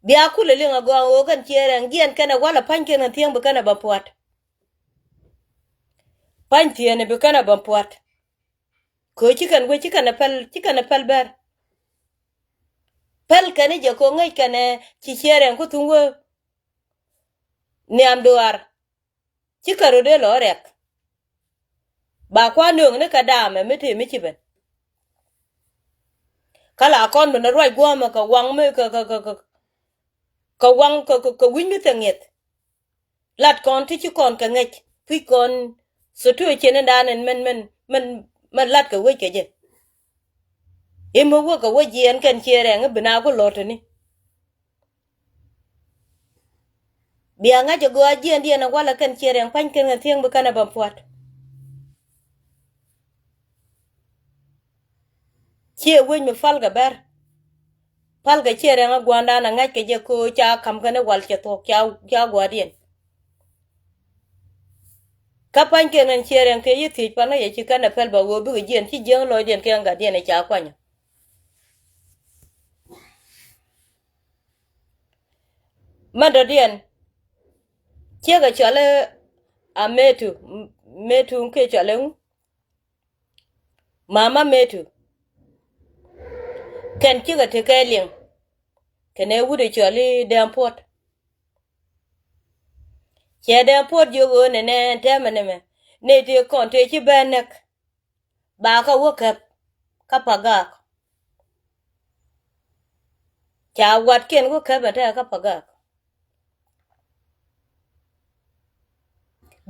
Bia kulɛ liŋ agɔaa ɣöö kɛn Ciɛ Rɛŋ jiɛn kɛnɛ walɛ pa̱ny kɛn kɛn thiäŋ bi kɛnɛ bä pua̱t. Pa̱ny thieenɛ bi kɛnɛ bä pua̱t. Kɛ ɣöö ci kɛn wec ci kɛnɛ päl, ci kɛnɛ päl bɛr. Päl kɛn i̱ jɛ kɛ ɣöö ŋäc kɛnɛ ci Ciɛ Rɛŋ ku thuŋ wee. Nhiam duaar. Ci kɛ rot dee lɔ rɛk. Ba kua̱r nööŋ ni kɛ daamɛ mi tëë mi ci ben. Kä la kɔn ben ruac guɔ̱ɔ̱mɛ kɛ waŋ mi kɛ, kɛ, kɛ, kɛ, kɛ waŋ kɛ, kɛ, kɛ wi̱c mi thil ŋi̱eth. Lat kɔn ti ci kɔn kɛ ŋäc kui̱c kɔn situation in dan in mɛn, mɛn, mɛn, mɛn lat kɛ wec kɛ jɛ. Imɛ wä kɛ wec jiɛɛn kɛn Ciɛ Rɛŋ i̱ bi na ku lɔt teni. Bia ŋa̱c ɛ gɔaa jiɛɛndiɛn ɛ walɛ kɛn Ciɛ Rɛŋ pa̱ny kɛn kɛ thiäŋ bi kɛn ɛ bä pua̱t. Ciɛ wec mi pal kɛ bɛr. Pal kɛ ciɛ rɛŋ a gua̱ndan a ŋa̱c kɛ jɛ köö ca ka̱m kɛn i̱ wal cɛ thuɔ̱k ca, ca gua̱diɛn. Kä pa̱nykiɛn ɛn ciɛ rɛŋ tëë ci thiec pan kä yɛ ci kɛn ɛ pɛl ba ɣöö bikɛ jiɛn ci jiäŋ lɔcdiɛn kɛ ŋa̱tdiɛn ɛ ca kuanyä. Mɛn dɔ̱diɛn ciekɛ cɔal i̱ a Metu, Metu kɛ cɔal i̱ ŋu? Mama Metu. Kɛn cikɛ tekɛ liŋ kɛnɛ wut ɛ cɔal i̱ Dɛm Puɔt. Cɛ Dɛm Puɔt jiök ɣöö nɛnɛ tɛmɛ nɛmɛ nɛy tëë kɔn tëë ci bɛn näk. Ba kä wä käp kä Pagak. Ca watkiɛn wä käp ɛ tɛk kä Pagak.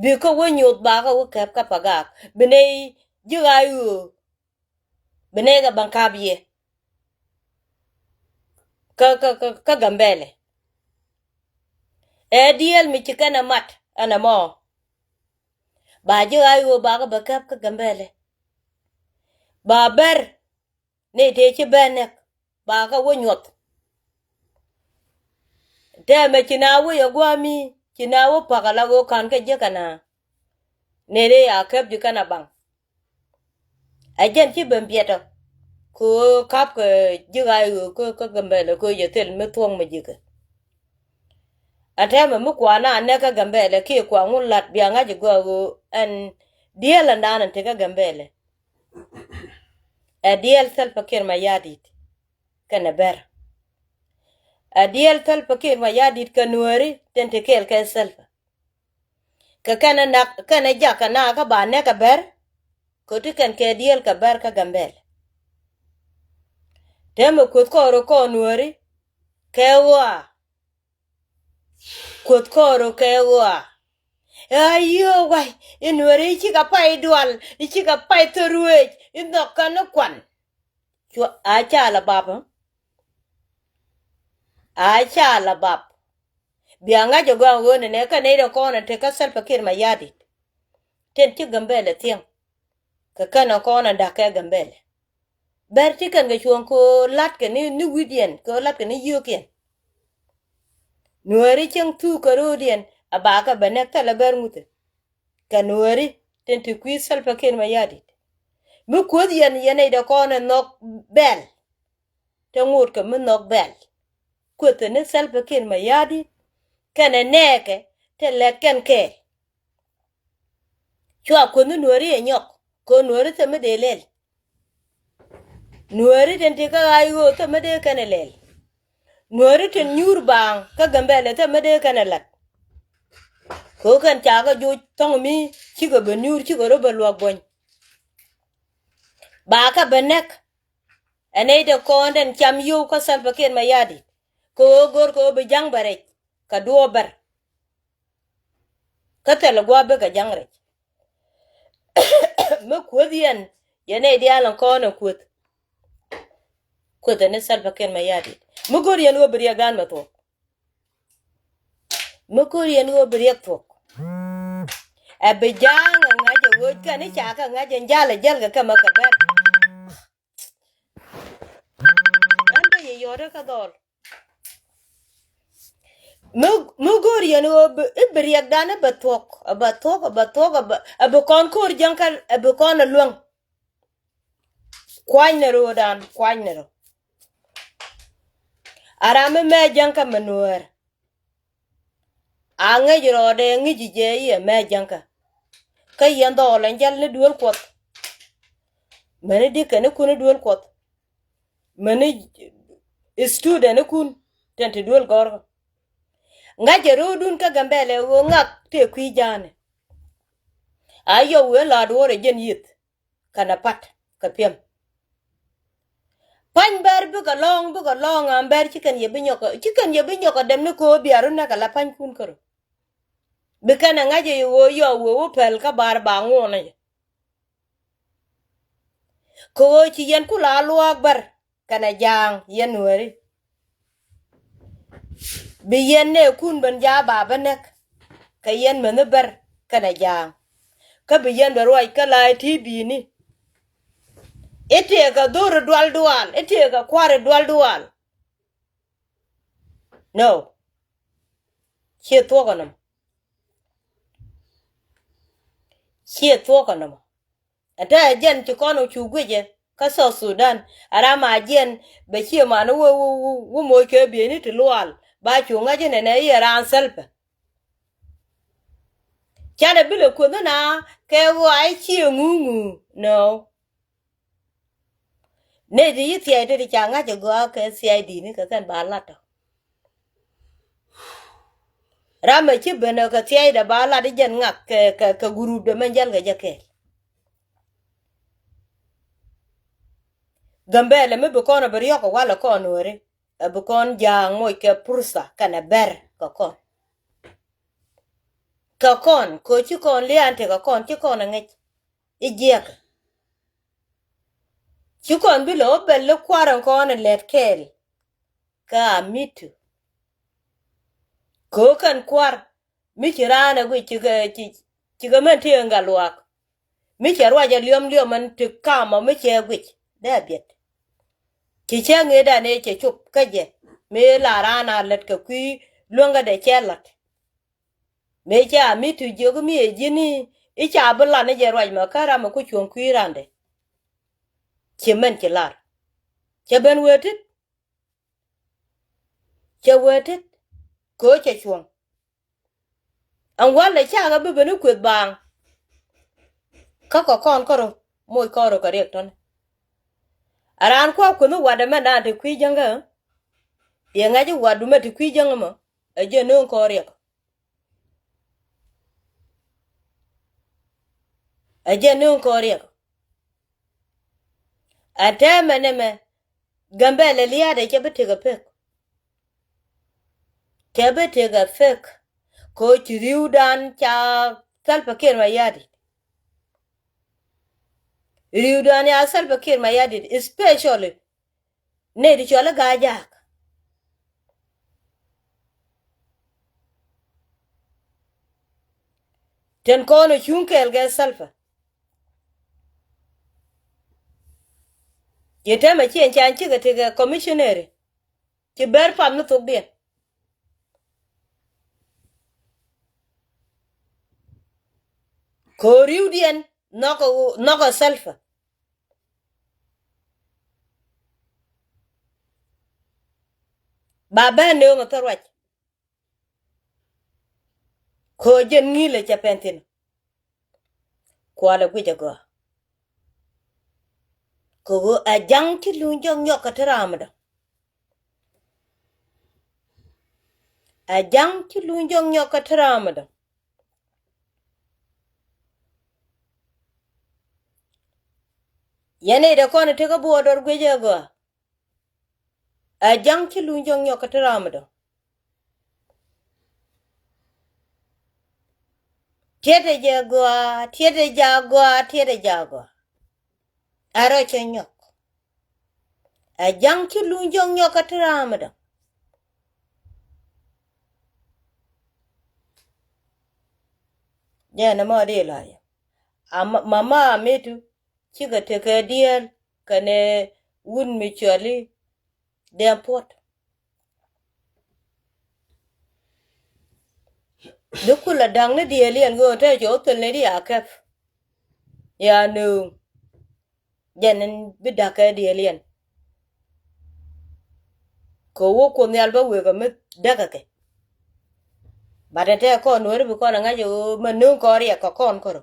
Bi kä wä nyoth ba kä wä käp kä Pagak. Bi nɛy ji̱ ɣa̱c ɣöö bi nɛy kɛ baŋ kap yɛ kä, kä, kä, kä Gambɛlɛ. Ɛ diɛl mi ci kɛn ɛ mat ɛn ɛmɔ. Ba ji̱ ɣa̱c ɣöö ba kä bɛ käp kä Gambɛlɛ. Ba bɛr ni tëë ci bɛn nɛk ba kä wä nyuɔth. Tɛmɛ ci na wä yɛ gua̱a̱mi ci na wä pa̱k ala ɣöö ka̱n kɛ jiäk kɛn a nɛy dee a käp ji̱ kɛn a baŋ. Ɛ jɛn ci ben biɛt ɔ kɛ ɣöö ka̱p kɛ ji̱ ɣa̱c ɣöö kä, kä Gambɛlɛ kɛ ɣöö jɛ thil mi thuɔ̱ŋ mi ji̱kɛ. Ɛ tɛmɛ mi kuan a nɛk kä Gambɛlɛ kiɛ kuan ŋun la̱t bia ŋa̱c ɛ gɔaa ɣöö ɛn diɛɛl ɛn da̱a̱n ɛn te kä Gambɛlɛ. Ɛ diɛɛl Salva Kiir Mayardit kɛnɛ bɛr. Ɛ diɛɛl Salva Kiir Mayardit kɛ Nuääri tin te kɛɛl kɛ Salva. Kɛ kɛnɛ nak kɛnɛ jak kɛ na kä ba nɛk kɛ bɛr. Kɛ ti kɛn kɛ diɛɛl kɛ bɛr kä Gambɛlɛ. Tɛmɛ kueth kɔɔr kɔɔr Nuääri kɛ ɣɔaa. Kuoth kɔɔr ɔ kɛ ɣɔaa. Ɛ a yiöö wa̱i̱ i̱ Nuääri i̱ cikɛ pay dual i̱ cikɛ pay thöruëëc i̱ nhɔk kɛn i̱ kuan. Cua a ca la bap ɛ a ca la bap. Bia ŋa̱c ɛ gɔaa ɣöö nɛnɛ kɛ nɛy dee kɔn ɛ tekä Salva Kiir Mayardit. Tin ci Gambɛlɛ thiäŋ kɛ kɛn ɛ kɔn ɛ da̱k kɛ Gambɛlɛ. Bɛr ti kɛn kɛ cuɔ̱ɔ̱ŋ kɛ ɣöö la̱tkɛ ni, ni wi̱cdiɛn kɛ ɣöö la̱tkɛ ni yio̱o̱kiɛn. Nuääri cieŋ thuk kɛ ro̱o̱diɛn a bakɛ bɛ nɛk thilɛ bɛr ŋuthɛ. Kɛ Nuääri tin ti kui̱ Salva Kiir Mayardit. Mi kuäth yɛn yɛn nɛy dee kɔn ɛ nhɔk bɛl. Te ŋot kɛ mi nhɔk bɛl. Kuethɛ ni Salva Kiir Mayardit kɛnɛ nɛɛkɛ te lɛt kɛn kɛɛl. Cua kuäth ni Nuääri ɛ nyɔk kɛ ɣöö Nuääri thil mi dee lɛl. Nuääri tin ti kä ɣa̱c ɣöö thil mi dee kɛn ɛ lɛl. Nuääri tin nyuur baaŋ kä Gambɛlɛ thil mi dee kɛn ɛ la̱t. Kɛ ɣöö kɛn ca kɛ joc thɔ̱ŋ mi cikɛ bɛ nyuur cikɛ rɔ bɛ luäk buɔ̱ny. Ba kä bɛ nɛk. Ɛ nɛy te kɔn den cam yio̱w kä Salva Kiir Mayardit kɛ ɣöö go̱r kɛ ɣöö bi ja̱ŋ bɛ rɛc kɛ duɔɔp bɛr. Kä thilɛ gua̱a̱p bikɛ ja̱ŋ rɛc. Mi kuäth yɛn yɛn nɛy diaal ɛn kɔn ɛ kuäth. Kuäth ɛn ni Salva Kiir Mayardit mi go̱r yɛn ɣöö bi riɛkdan mɛ thuɔ̱k. Mi go̱r yɛn ɣöö bi riɛk thuɔ̱k. Ɛ bi ja̱a̱ŋ ɛ ŋa̱c ɛ ɣööc kɛn i̱ ca kɛ ŋa̱c ɛn ja̱l ɛ jäl kɛ kɛ mɛ kɛ bɛr. Ɛn bä yɛ yɔ̱ɔ̱t kä dhɔl. Mi, mi go̱o̱r yɛn ɣöö bi, i̱ bi riɛkdan i̱ bɛ thuɔ̱k, ɛ bɛ thuɔ̱k, ɛ bɛ thuɔ̱k, ɛ bɛ, ɛ bi kɔn ko̱o̱r jäŋ kä, ɛ bi kɔn ɛ luäŋ. Kuany ni ro̱o̱dan, kuany ni ro̱. A ram mi mɛ jäŋ kä mi nuäär. A ŋäc rɔɔdɛ ŋi̱ci jɛ i̱ ɛmɛ jäŋkä. Kä yɛn dhɔɔl ɛn jäl ni duel Kuɔth. Mäni di̱kɛnikun i̱ duel Kuɔth. Mäni student ikun tin ti duel gɔ̱rkä. Ŋa̱cɛ ro̱o̱dun kä Gambɛlɛ ɣöö ŋak tëë kui̱ ja̱a̱nɛ. A yɔw wen la duɔ̱ɔ̱r ɛ jɛn yieth. Kɛnɛ pat kɛ piɛm. Pa̱ny bɛr bikɛ lɔ̱ŋ, bikɛ lɔ̱ŋ am bɛr ci kɛn yɛ bi nyɔk, ci kɛn yɛ bi nyɔk kɛ dɛm ni ko̱o̱p bia run nɛ kɛ la pa̱nykun kärö. Bi kɛn ɛ ŋa̱c ɛ ɣöö yɔw wee wä pɛl kä bar ba ŋuɔnä jɛ. Kɛ ɣöö ci yɛn kula luaak bär kɛnɛ ja̱a̱ŋ yɛn nuääri. Bi yɛn nɛɛkun ben ja̱a̱ ba bä näk. Kɛ yɛn mäni bär kɛnɛ ja̱a̱ŋ. Kä bi yɛn bɛ ruac kä la̱a̱c ti bi̱i̱ni. I̱ tëëkɛ dhor i̱ dual dual, i̱ tëëkɛ kua̱r i̱ dual dual. No. Ciɛ thuɔ̱k ɛnɔmɔ. Ciɛ thuɔ̱k ɛnɔmɔ. Ɛn te ɛ jɛn ci kɔn ɔ cu guicɛ kä South Sudan. Ɛ ram a jiɛn bɛ ciɛ man wä, wä, wä, wä moc kɛ bieyni ti lual. Ba cu ŋa̱c inɛnɛ i̱ ɛ raan Salva. Canɛ bi lɛ kueth na kɛ ɣɔaa i̱ ciɛ ŋuŋu. No. Nɛy ti ci thia̱a̱c ti ti ca ŋa̱c ɛ gɔaa kɛ thia̱a̱c di̱i̱ni kɛ kɛn ba lat tɔ. Ram ɛ ci ben ɛ kɛ thia̱a̱cdɛ ba lat i̱ jɛn ŋak kɛ, kɛ, kɛ gurupdɛ mɛn jäl kɛ jɛ kɛɛl. Gambɛlɛ mi bi kɔn ɛ bi riɔ̱k ɛ walɛ kɔn weri ɛ bi kɔn ja̱a̱ŋ moc kɛ pursa kɛnɛ bɛr kɛ kɔn. Kɛ kɔn kɛ ci kɔn lia̱a̱n tekɛ kɔn ci kɔn ɛ ŋäc i̱ jiɛkɛ. Ci kɔn bi lɛ wä bɛl i̱ kua̱r ɛn kɔn ɛ lɛt kɛɛl. Kä a mi̱t tu. Kɛ ɣöö kɛn kua̱r mi ci raan ɛ guic cikɛ, ci, cikɛ mɛn ti ɛn gal luaak. Mi cɛ ruac ɛ liɔm liɔm ɛn ti kamɔ mi cɛ guic dee a biɛt. Ci cɛ ŋetdan ëë cɛ cop kä jɛ mi la raan a lät kɛ kui̱ luäŋädɛ cɛ la̱t. Mëë ca mi tu jiök mi ɛ ji̱ni i̱ ca bi lan i̱ jɛ ruac mɛ kä ram ɛ ku cuɔ̱ŋ kui̱ randɛ. Ci mɛn ci lar. Cɛ ben wee tit. Cɛ wee tit. Kɛ ɣöö cɛ cuɔ̱ŋ. Ɛn walɛ cakɛ bi ben i̱ kueth baaŋ. Kä kɛ kɔn kärɔ moc kɔn rɔ kɛ riɛk tɔ̱ni. A raan kua̱ kueth i̱ watdɛ mɛn daan te kui̱ jäŋkä. Yɛ ŋa̱c i̱ watdu mɛ te kui̱ jäŋä mɔ ɛ jɛ nööŋ kɔn riɛk. Ɛ jɛ nööŋ kɔn riɛk. Ɛn tɛmɛ nɛmɛ Gambɛlɛ lia̱a̱dɛ cɛ bi tekɛ pek. Cɛ bi tekɛ pek. Kɛ ɣöö ci ri̱wdan ca Salva Kiir Mayardit. Ri̱wdan ya Salva Kiir Mayardit, especially nɛy ti cɔl i̱ Gaa Jaak. Tin kɔn ɛ cuŋ kɛɛl kɛ Salva. Ci tɛmɛ ci ɛn can cikɛ tekɛ commissionary. Ci ber pam ni thokdiɛn. Kɛ ɣöö ri̱wdiɛn nhɔkɛ, nhɔkɛ Salva. Ba ben nööŋ ɛ thil ruac. Kɛ ɣöö jɛn ŋi̱i̱lɛ cɛ pɛn thi̱n. Kualɛ guic ɛ gɔaa. Kɛ ɣöö ɛ ja̱ŋ ci luny jɔk nyɔk kä te raamdä. Ɛ ja̱ŋ ci luny jɔk nyɔk kä te raamdä. Yɛn nɛy dee kɔn i̱ tekä buɔɔdɔr guic ɛ gɔaa. Ɛ ja̱ŋ ci luny jɔk nyɔk kä te raamdä. Tiɛtɛ jɛ gɔaa, tiɛtɛ jɛ gɔaa, tiɛtɛ jɛ gɔaa. Ɛ rɔ cɛ nyɔk. Ɛ ja̱ŋ ci luny jɔk nyɔk kä te raamdä. Jɛ nɛ mɔ di la yɛ. A ma, ma, ma mitu. Cikɛ tekɛ diɛɛl kɛnɛ wut mi cɔali Dɛm Puɔt. Di kulɛ da̱ŋ ni diɛɛl yɛn ɣöö te cɛ wä thil ni di a kɛp. Ya nööŋ. Jɛn in bi da̱kɛ diɛɛl yɛn. Kɛ wä Kuoth Nhial bä wëë kɛ mi däkä kɛ. Bat ɛ tɛ kɔn weri bi kɔn ɛ ŋa̱c ɛ ɣöö mɛ nööŋ kɔn riɛk kɛ kɔn kärɔ.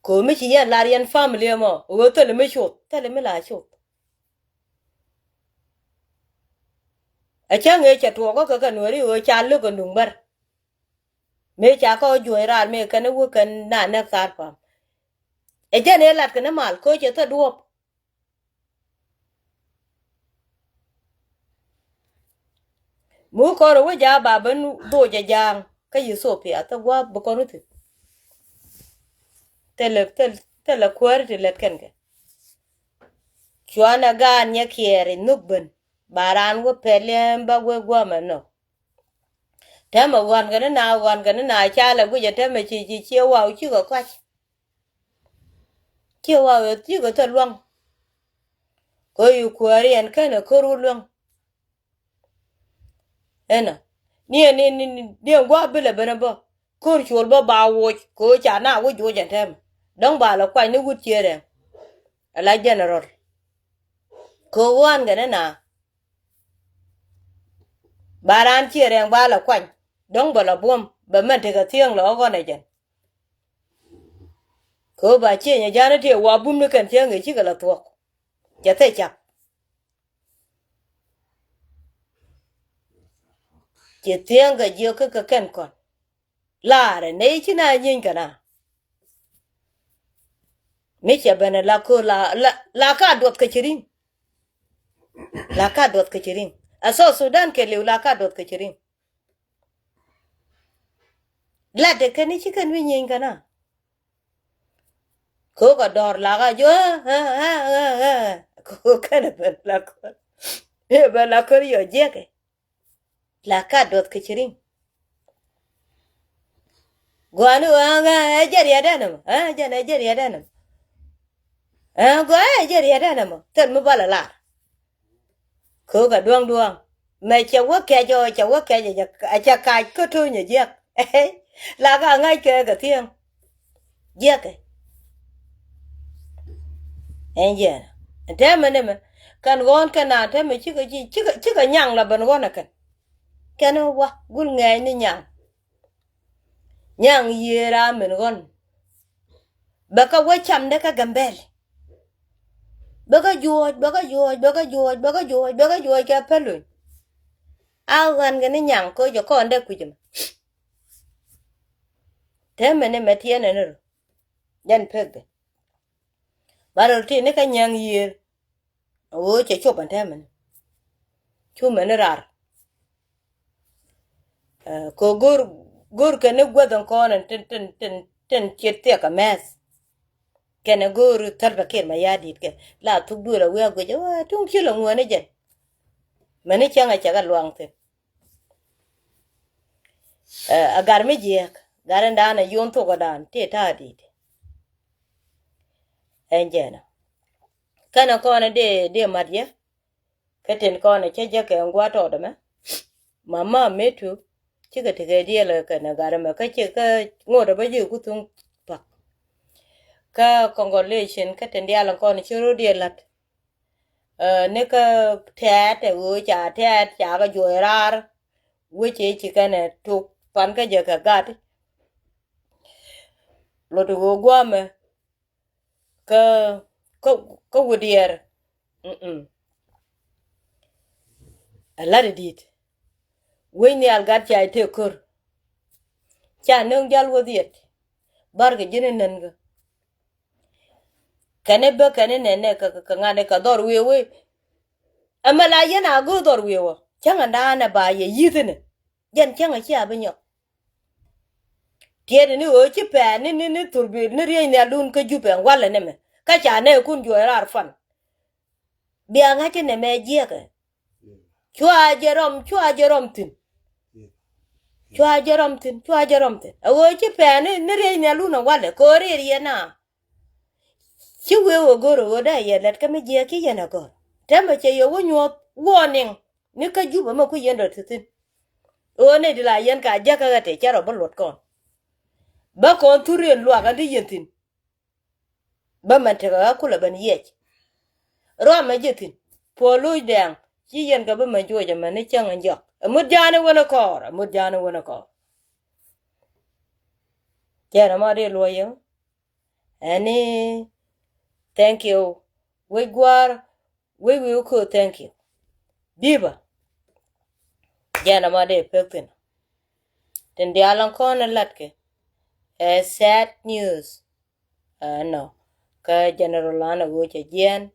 Kɛ ɣöö mi ci yɛn lar yɛn family ɛmɔ ɣöö thilɛ mi cuth, thilɛ mi la cuth. Ɛ cäŋ ëë cɛ tuɔɔkä kɛ kɛ nuääri ɣöö ca lök kɛ nuŋ bär. Mëë ca kä juɔ̱ɔ̱c raar mëë kɛn i̱ wä kɛn na nɛk thar pam. Ɛ jɛn ëë lat kɛn i̱ mal kä cɛ thä duɔ̱ɔ̱p. Mi wä kɔn rɔ wä ja̱a̱ ba ben dhoc ɛ ja̱a̱ŋ kä Ethiopia thä gua̱a̱p bi kɔn wä thi̱n. Thilɛ, thilɛ, thilɛ kuääri ti lät kɛn kɛ. Cuanɛ gaan nyɛ kiɛɛr in nhök ben ba raan wä pɛl yɛn ba wee gua̱a̱mɛ nɔ. Täämɛ ɣɔ̱a̱n kɛn na, ɣɔ̱a̱n kɛn na ca lɛ guic ɛ täämɛ ci, ci, ci waw cikɛ kɔc. Ciɛ wa ɣöö thi̱i̱ kɛ thil lua̱ŋ. Kɛ ɣöö yi kuääri ɛn kɛn ɛ ko̱r wä luäŋ. Ɛnɔ ni ɛn ni ni ni ɛn gua̱a̱ bilɛ ben ɛ bä. Ko̱r col bä ba woc kɛ ɣöö ca na wä joc ɛn tɛmɛ. Dɔ̱ŋ ba lɛ kuany ni wut Ciɛ Rɛŋ. Ala general. Kɛ ɣöö ɣän kɛ ni na. Ba raan Ciɛ Rɛŋ ba lɛ kuany. Dɔ̱ŋ bɛ lɛ buɔ̱m bɛ mɛn tekɛ thiäŋ lɛ ɣɔ̱n ɛ jɛn. Kɛ ɣöö ba cieny ɛ ja̱a̱n ɛ tëë wa bum ni kɛn thiäŋ ɛ cikɛ lɛ thuɔ̱k. Cɛ thil cak. Ci thiäŋ kɛ jiök kä kɛ kɛn kɔn. Laarɛ nɛy ci na nyieeny kɛ na. Mi cɛ ben ɛ la köör la la la ka duɔth kɛ ci ri̱ŋ. La ka duɔth kɛ ci ri̱ŋ. Ɛ South Sudan kɛ li̱w la ka duɔth kɛ ci ri̱ŋ. Latdɛ kɛn i̱ ci kɛn wi̱i̱ nyieny kɛn a. Kɛ ɣöö kɛ dɔ̱r lak a jiö ɣä ɣä ɣä ɣä ɣä. Kɛ ɣöö kɛn ɛ ben la kör. Ɛ ben la kör yɔ jiɛkɛ. La ka duɔth kɛ ci ri̱ŋ. Gɔaa ni ɣöö ɣä ɣä ɛ jɛ riɛt ɛn ɛmɔ ɛ jɛn ɛ jɛ riɛt ɛn ɛmɔ. Ɛ gɔaa ɛ jɛ riɛt ɛn ɛmɔ thil mi bal ɛ lar. Kɛ ɣöö kɛ duäŋ duäŋ mɛ cɛ wä kɛc ɔ cɛ wä kɛc ɛ cɛ kac kä to̱nyɛ jiäk. La ka ŋa̱c kɛ kɛ thiäŋ. Jiäkɛ. Ɛn jiɛn ɛn tɛmɛ ni mɛ kɛn ɣɔ̱ɔ̱n kɛn naan tɛmɛ cikɛ ji̱ cikɛ cikɛ nyaŋ la ben ɣɔ̱n ɛ kɛn. Kɛn wa gul ŋɛɛny ni nyaŋ. Nyaŋ yiëë raa min ɣɔn. Bɛ kä wä camdɛ kä Gambɛl. Bɛ kä juɔ̱ɔ̱c bɛ kä juɔ̱ɔ̱c bɛ kä juɔ̱ɔ̱c bɛ kä juɔ̱ɔ̱c bɛ kä juɔ̱ɔ̱c kɛ päl luny. A ɣän kɛ ni nyaŋ koc ɛ kɔn dee kui̱c ɛmɛ. Tɛmɛ ni mɛ tiɛɛnɛ ni rɔ. Jɛn pek dɛ. Ba rɔ ti ni kä nyaŋ yiëër. Ɣöö cɛ cop ɛn tɛmɛ ni. Cu mɛ ni rar. Ɛ kɛ go̱r go̱r kɛn ni guäth ɛn kɔn ɛn tin tin tin tin ciet thiɛk kɛ mɛth. Kɛn ɛ go̱r Thalpa Kiir Mayardit kɛ la thuk duël ɛ wi̱i̱ a guic ɛ wä tuŋ ci lɛ ŋuäni jɛn. Mɛni cäŋ ɛ cɛ kɛ luaŋ thi̱n. Ɛ gat mi jiɛɛk gat ɛn da̱a̱n ɛ yuɔ̱n thok ɛ da̱a̱n ti ta̱a̱ di̱i̱t. Ɛn jɛn ɛ kɛn ɛ kɔn ɛ dee dee mat yɛ. Kä tin kɔn cä jɛ kɛ ŋuat tɔt ɛmɛ. Mama mitu cikɛ tekɛ diɛl kɛ nɛ gat ɛmɛ kä ci kä ŋot ɛ bä ji̱ ku thuŋ pak. Kä congratulation kä tin dial kɔn ci rot diɛl la̱t. Ɛ ni kä tɛɛt ɛ ɣöö ca tɛɛt ca kɛ juɔc raar. Wecɛ ci kɛnɛ tok pan kä jɛ kɛ gat. Lot ɣöö guamɛ. Kä kä kä widiɛɛr. Mm-mm. Ɛ lat i̱ di̱i̱t. Wec nhial gat ca i̱ tëë ko̱r. Ca nöŋ jal wä dhiet. Barkɛ ji̱n i̱ nän kä kɛn i̱ bä kɛn i̱ nɛn nɛ kɛ kɛ ŋa̱n i̱ kɛ dhɔr wi̱i̱ wi̱i̱. Ɛmɛ la yɛn a go̱o̱r dhɔr wi̱i̱ wä cäŋ ɛn da̱a̱n ɛ ba yɛ yi̱th inɛ. Jɛn cäŋ ɛ cia bi nyɔk. Tiɛɛt ni ɣöö ci pɛɛn ni ni ni thurbil ni riey nhialdun kä Jupɛ walɛ nɛmɛ kä ca nɛɛkun juɔc raar pan. Bia ŋa̱c inɛ mɛ jiɛkɛ. Cua jɛ rɔm cua jɛ rɔm thi̱n. Cua jɛ rɔm thi̱n cua jɛ rɔm thi̱n ɛ ɣöö ci pɛɛn ni ni riey nhialdun ɛ walɛ kɛ ɣöö rier yɛn a. Ci wee wä go̱r ɛ ɣöö dee yɛ lɛt kä mi jiɛɛk ci yɛn ɛ gɔ̱r. Tɛmɛ cɛ yɛ wä nyuɔ̱th warning ni kä Jupɛ mɛ ku yɛn dɔ̱ ti thi̱n. Ɣöö nɛy ti la yɛn ka jäkä ɣä tëë cɛ rɔ bä luɔt kɔn. Bä kɔn thur yɛn luak ɣän ti yɛn thi̱n. Bä mɛn tekɛ ɣä kulɛ ben yiɛc. Ruamɛ ji̱ thi̱n puɔl lo̱c dɛɛŋ ci yɛn kɛ bä mɛ juɔc ɛmɛn ni cäŋ in jɔk ɛ mut ja̱a̱n in wen in kɔɔr ɛ mut ja̱a̱n in wen in kɔɔr. Cɛ rɛ ma dee luɔc yɛ. Ɛni thank you. Wec gua̱a̱r wec wi̱i̱ wä köö thank you. Bi̱i̱bä. Jɛn ɛmɔ dee pek thi̱n. Tin diaal ɛn kɔn ɛ latkɛ ɛ sad news. Ɛnɔ kä general an ɛ ɣöö cɛ jiɛɛn.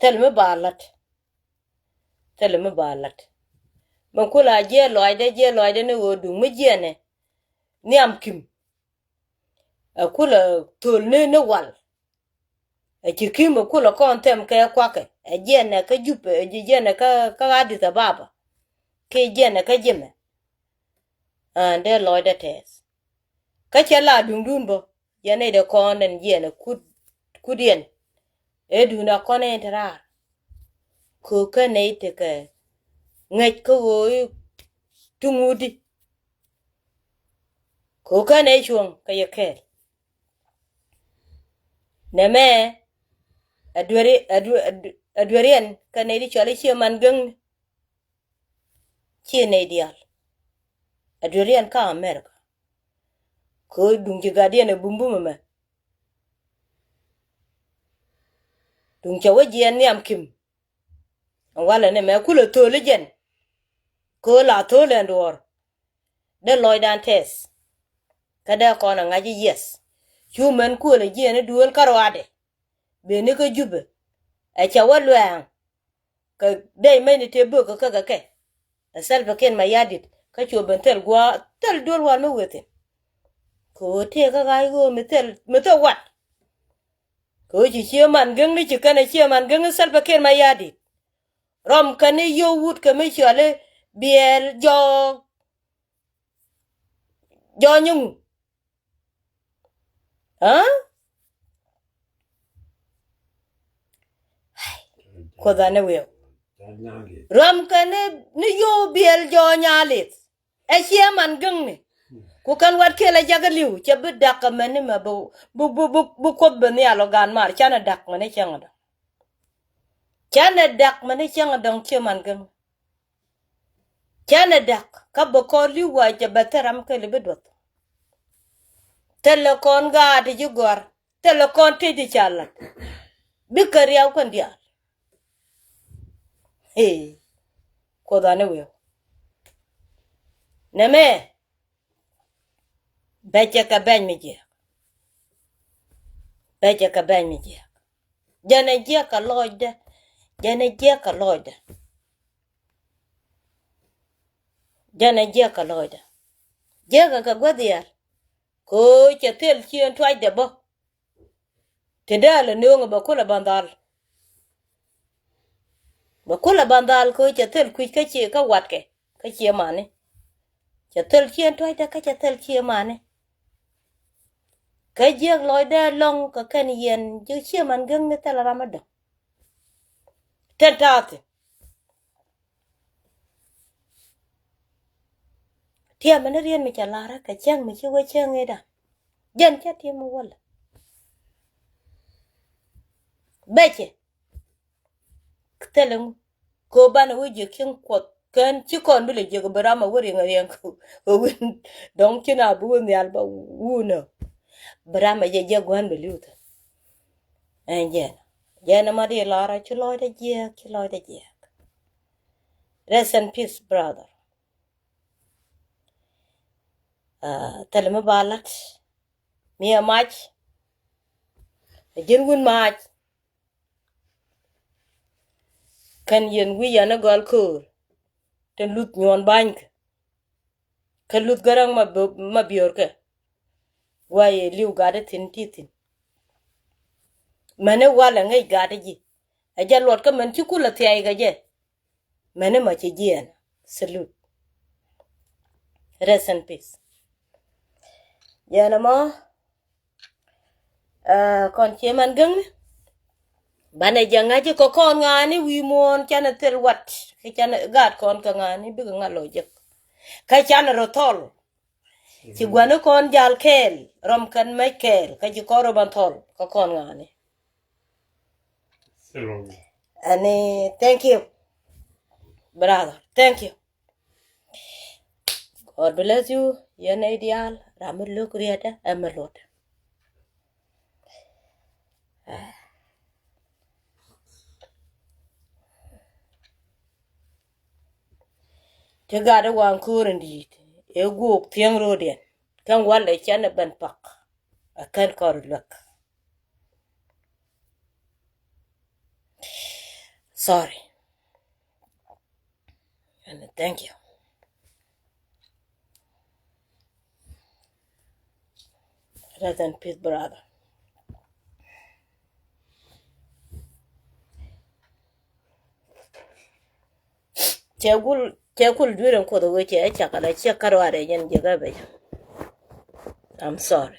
Thil mi ba la̱t. Thil mi ba la̱t. Mi kula jiɛɛn lɔacdɛ jiɛɛn lɔacdɛ ni ɣöö duŋ mi jiɛɛnɛ nhiam kim. Ɛ kulɛ thöl ni ni wal. Ɛ ci kim ɛ kulɛ kɔn thɛm kɛ kuakɛ ɛ jiɛn ɛ kä Jupɛ ɛ jiɛn ɛ kä Addis Ababa. Kɛ jiɛn ɛ kä jimɛ. An dee lɔcdɛ tɛɛth. Kä cɛ la duŋdun bä yɛn nɛy dee kɔn ɛn jiɛn ɛ kut kudiɛn. Ɛ duun a kɔn in te raar. Kɛ ɣöö kä nɛy tekɛ ŋäc kä ɣöö i̱ ti ŋut di. Kɛ ɣöö kä nɛy cuɔ̱ŋ kɛ yɛ kɛɛl. Nɛmɛ a dueri, a du-, a du-, a dueriɛn kä nɛy ti cɔal i̱ Cieman Geŋni. Ciɛ nɛy diaal. A dueriɛn kä America. Kɛ ɣöö duŋ ci gatdiɛn ɛ bumbum ɛmɛ. Duŋ cɛ wä jiɛɛn nhiam kim. Ɛn walɛ ni mɛ kulɛ thöl i̱ jɛn. Kɛ ɣöö la thöl ɛn duɔ̱ɔ̱r. Dee lɔcdan tɛth. Kä dee kɔn ɛ ŋa̱c i̱ yes. Cu mɛn kuël ɛ jiɛɛn i̱ duëël kä ruaadɛ. Beni kä Jubɛ. Ɛ cɛ wä luɛɛŋ. Kɛ dee mec ni tëë bök kä kɛ kɛ. Ɛ Salva Kiir Mayardit kä cu ben thil gua̱a̱ thil duel wal mi wethin. Kɛ ɣöö tëë kä ɣa̱c ɣöö mi thil mi thil wat. Kɛ ɣöö ci Cieman Geŋni ci kɛn ɛ Cieman Geŋni Salva Kiir Mayardit. Rɔm kɛn i̱ yio̱w wut kɛ mi cɔal i̱ Biɛl Jɔɔk. Jɔɔk nyiŋu. Aa? Kuoth anɛ wiɛw. Rɔm kɛn ni, ni yio̱w Biɛl Jɔɔk Nyalith. Ɛ Cieman Geŋni. Ku kɛn wat kiɛl ɛ jakä li̱w cɛ bi dak kɛ mɛn ni mɛ bi, bi, bi, bi, bi Kuoth bi nhial ɔ gaat mar canɛ dak mɛn ni cäŋ ɔ dɔ̱ŋ. Canɛ dak mɛn ni cäŋ ɔ dɔ̱ŋ Cieman Geŋni. Canɛ dak kä bä kɔn li̱w wa jɛ bɛ thil ram kɛl i̱ bi duɔth. Thilɛ kɔn gaat i̱ ji̱ gɔ̱a̱r. Thilɛ kɔn tëë ji̱ ca lat. Bikɛ riaw kɛn diaal. Hee. Kuoth anɛ wi̱i̱. Nɛmɛ. Bɛcɛ kɛ bɛny mi jiɛk. Bɛcɛ kɛ bɛny mi jiɛk. Jɛn ɛ jiɛk kɛ lɔcdɛ. Jɛn ɛ jiɛk kɛ lɔcdɛ. Jɛn ɛ jiɛk kɛ lɔcdɛ. Jiɛkɛ kɛ gua̱th diaal. Kɛ ɣöö cɛ thil cieen tuacdɛ bä. Ti dee lɛ nööŋɛ bɛ kulɛ ban dhal. Bɛ kulɛ ban dhal kɛ ɣöö cɛ thil kui̱c kä ciɛ kä watkɛ kä Ciemani. Cɛ thil cieen tuacdɛ kä cɛ thil Ciemani. Kä jiäk lɔcdɛ lɔ̱ŋ kɛ kɛn yɛn ji̱ Cieman Geŋni thil ram mi dɔ̱ŋ. Tɛn ta̱a̱ thi̱n. Tiɛmɛ ni riet mi cɛ la̱rä kɛ cäŋ mi ci wä cäŋ i̱dan. Jɛn cä tiɛmɛ wälä. Bɛcɛ. Thilɛ ŋu. Kɛ ɣöö banɛ wä jiäk cieŋ Kuɔth kɛn ci kɔn bi lɛ jiäk bi ram a wä riɛŋ a riɛŋ kɛ win dɔ̱ŋ ci na bi wä nhial ba wun ɛ. Bi ram a jɛ jiäk gua̱n bi li̱w thi̱n. Ɛn jɛn. Jɛn ɛmɔ di lɔrä ci lɔcdä jiäk, ci lɔcdä jiäk. Rest in peace, brother. Ah, thilɛ mi ba lat. Mi ɛ mac. Ɛ ji̱n wun mac. Kɛn yɛn wi̱i̱ yɛn ɛ gɔal köör. Tin luth nyuɔn banykɛ. Kä luth gäräŋ ma bi-, ma biöörkɛ. Guayɛ li̱w gatdä thi̱n ti thi̱n. Mɛn i̱ walɛ ŋäc gatdä ji̱. Ɛ jɛ luɔt kä mɛn ci kulɛ thia̱y kɛ jɛ. Mɛn i̱ ma ci jiɛɛn. Salute. Rest in peace. Jɛn ɛmɔ. Ah, kɔn Cieman Geŋni. Banɛ jɛ ŋa̱c i̱ kɛ kɔn ŋa̱a̱ni wi̱i̱ muɔ̱ɔ̱n canɛ thil wat. Kä canɛ gaat kɔn kɛ ŋa̱a̱ni bikɛ ŋa̱c lɔ jek. Kä canɛ rɔ thɔl. Ci gua̱ni kɔn jal kɛɛl, rɔm kɛn mec kɛɛl, kä ci kɔn rɔ ban thɔl, kä kɔn ŋa̱a̱ni. Ani, thank you, brother. Thank you. God bless you. Yɛn nɛy diaal, ram mi lo̱k rietdä, ɛ mi luɔt. Ti gat i̱ waŋ köör in di̱i̱t ëë guɔk thiäŋ ro̱o̱diɛn. Kɛn walɛ cɛn ɛ ben pak. Ɛ kɛn kɔr luäk. Sorry. And thank you. Rest in peace, brother. Cɛ gul, cɛ gul dui̱r in Kuoth wee cɛ cak ala ciɛ kar warɛ jɛn jiɛ gabɛ. I'm sorry.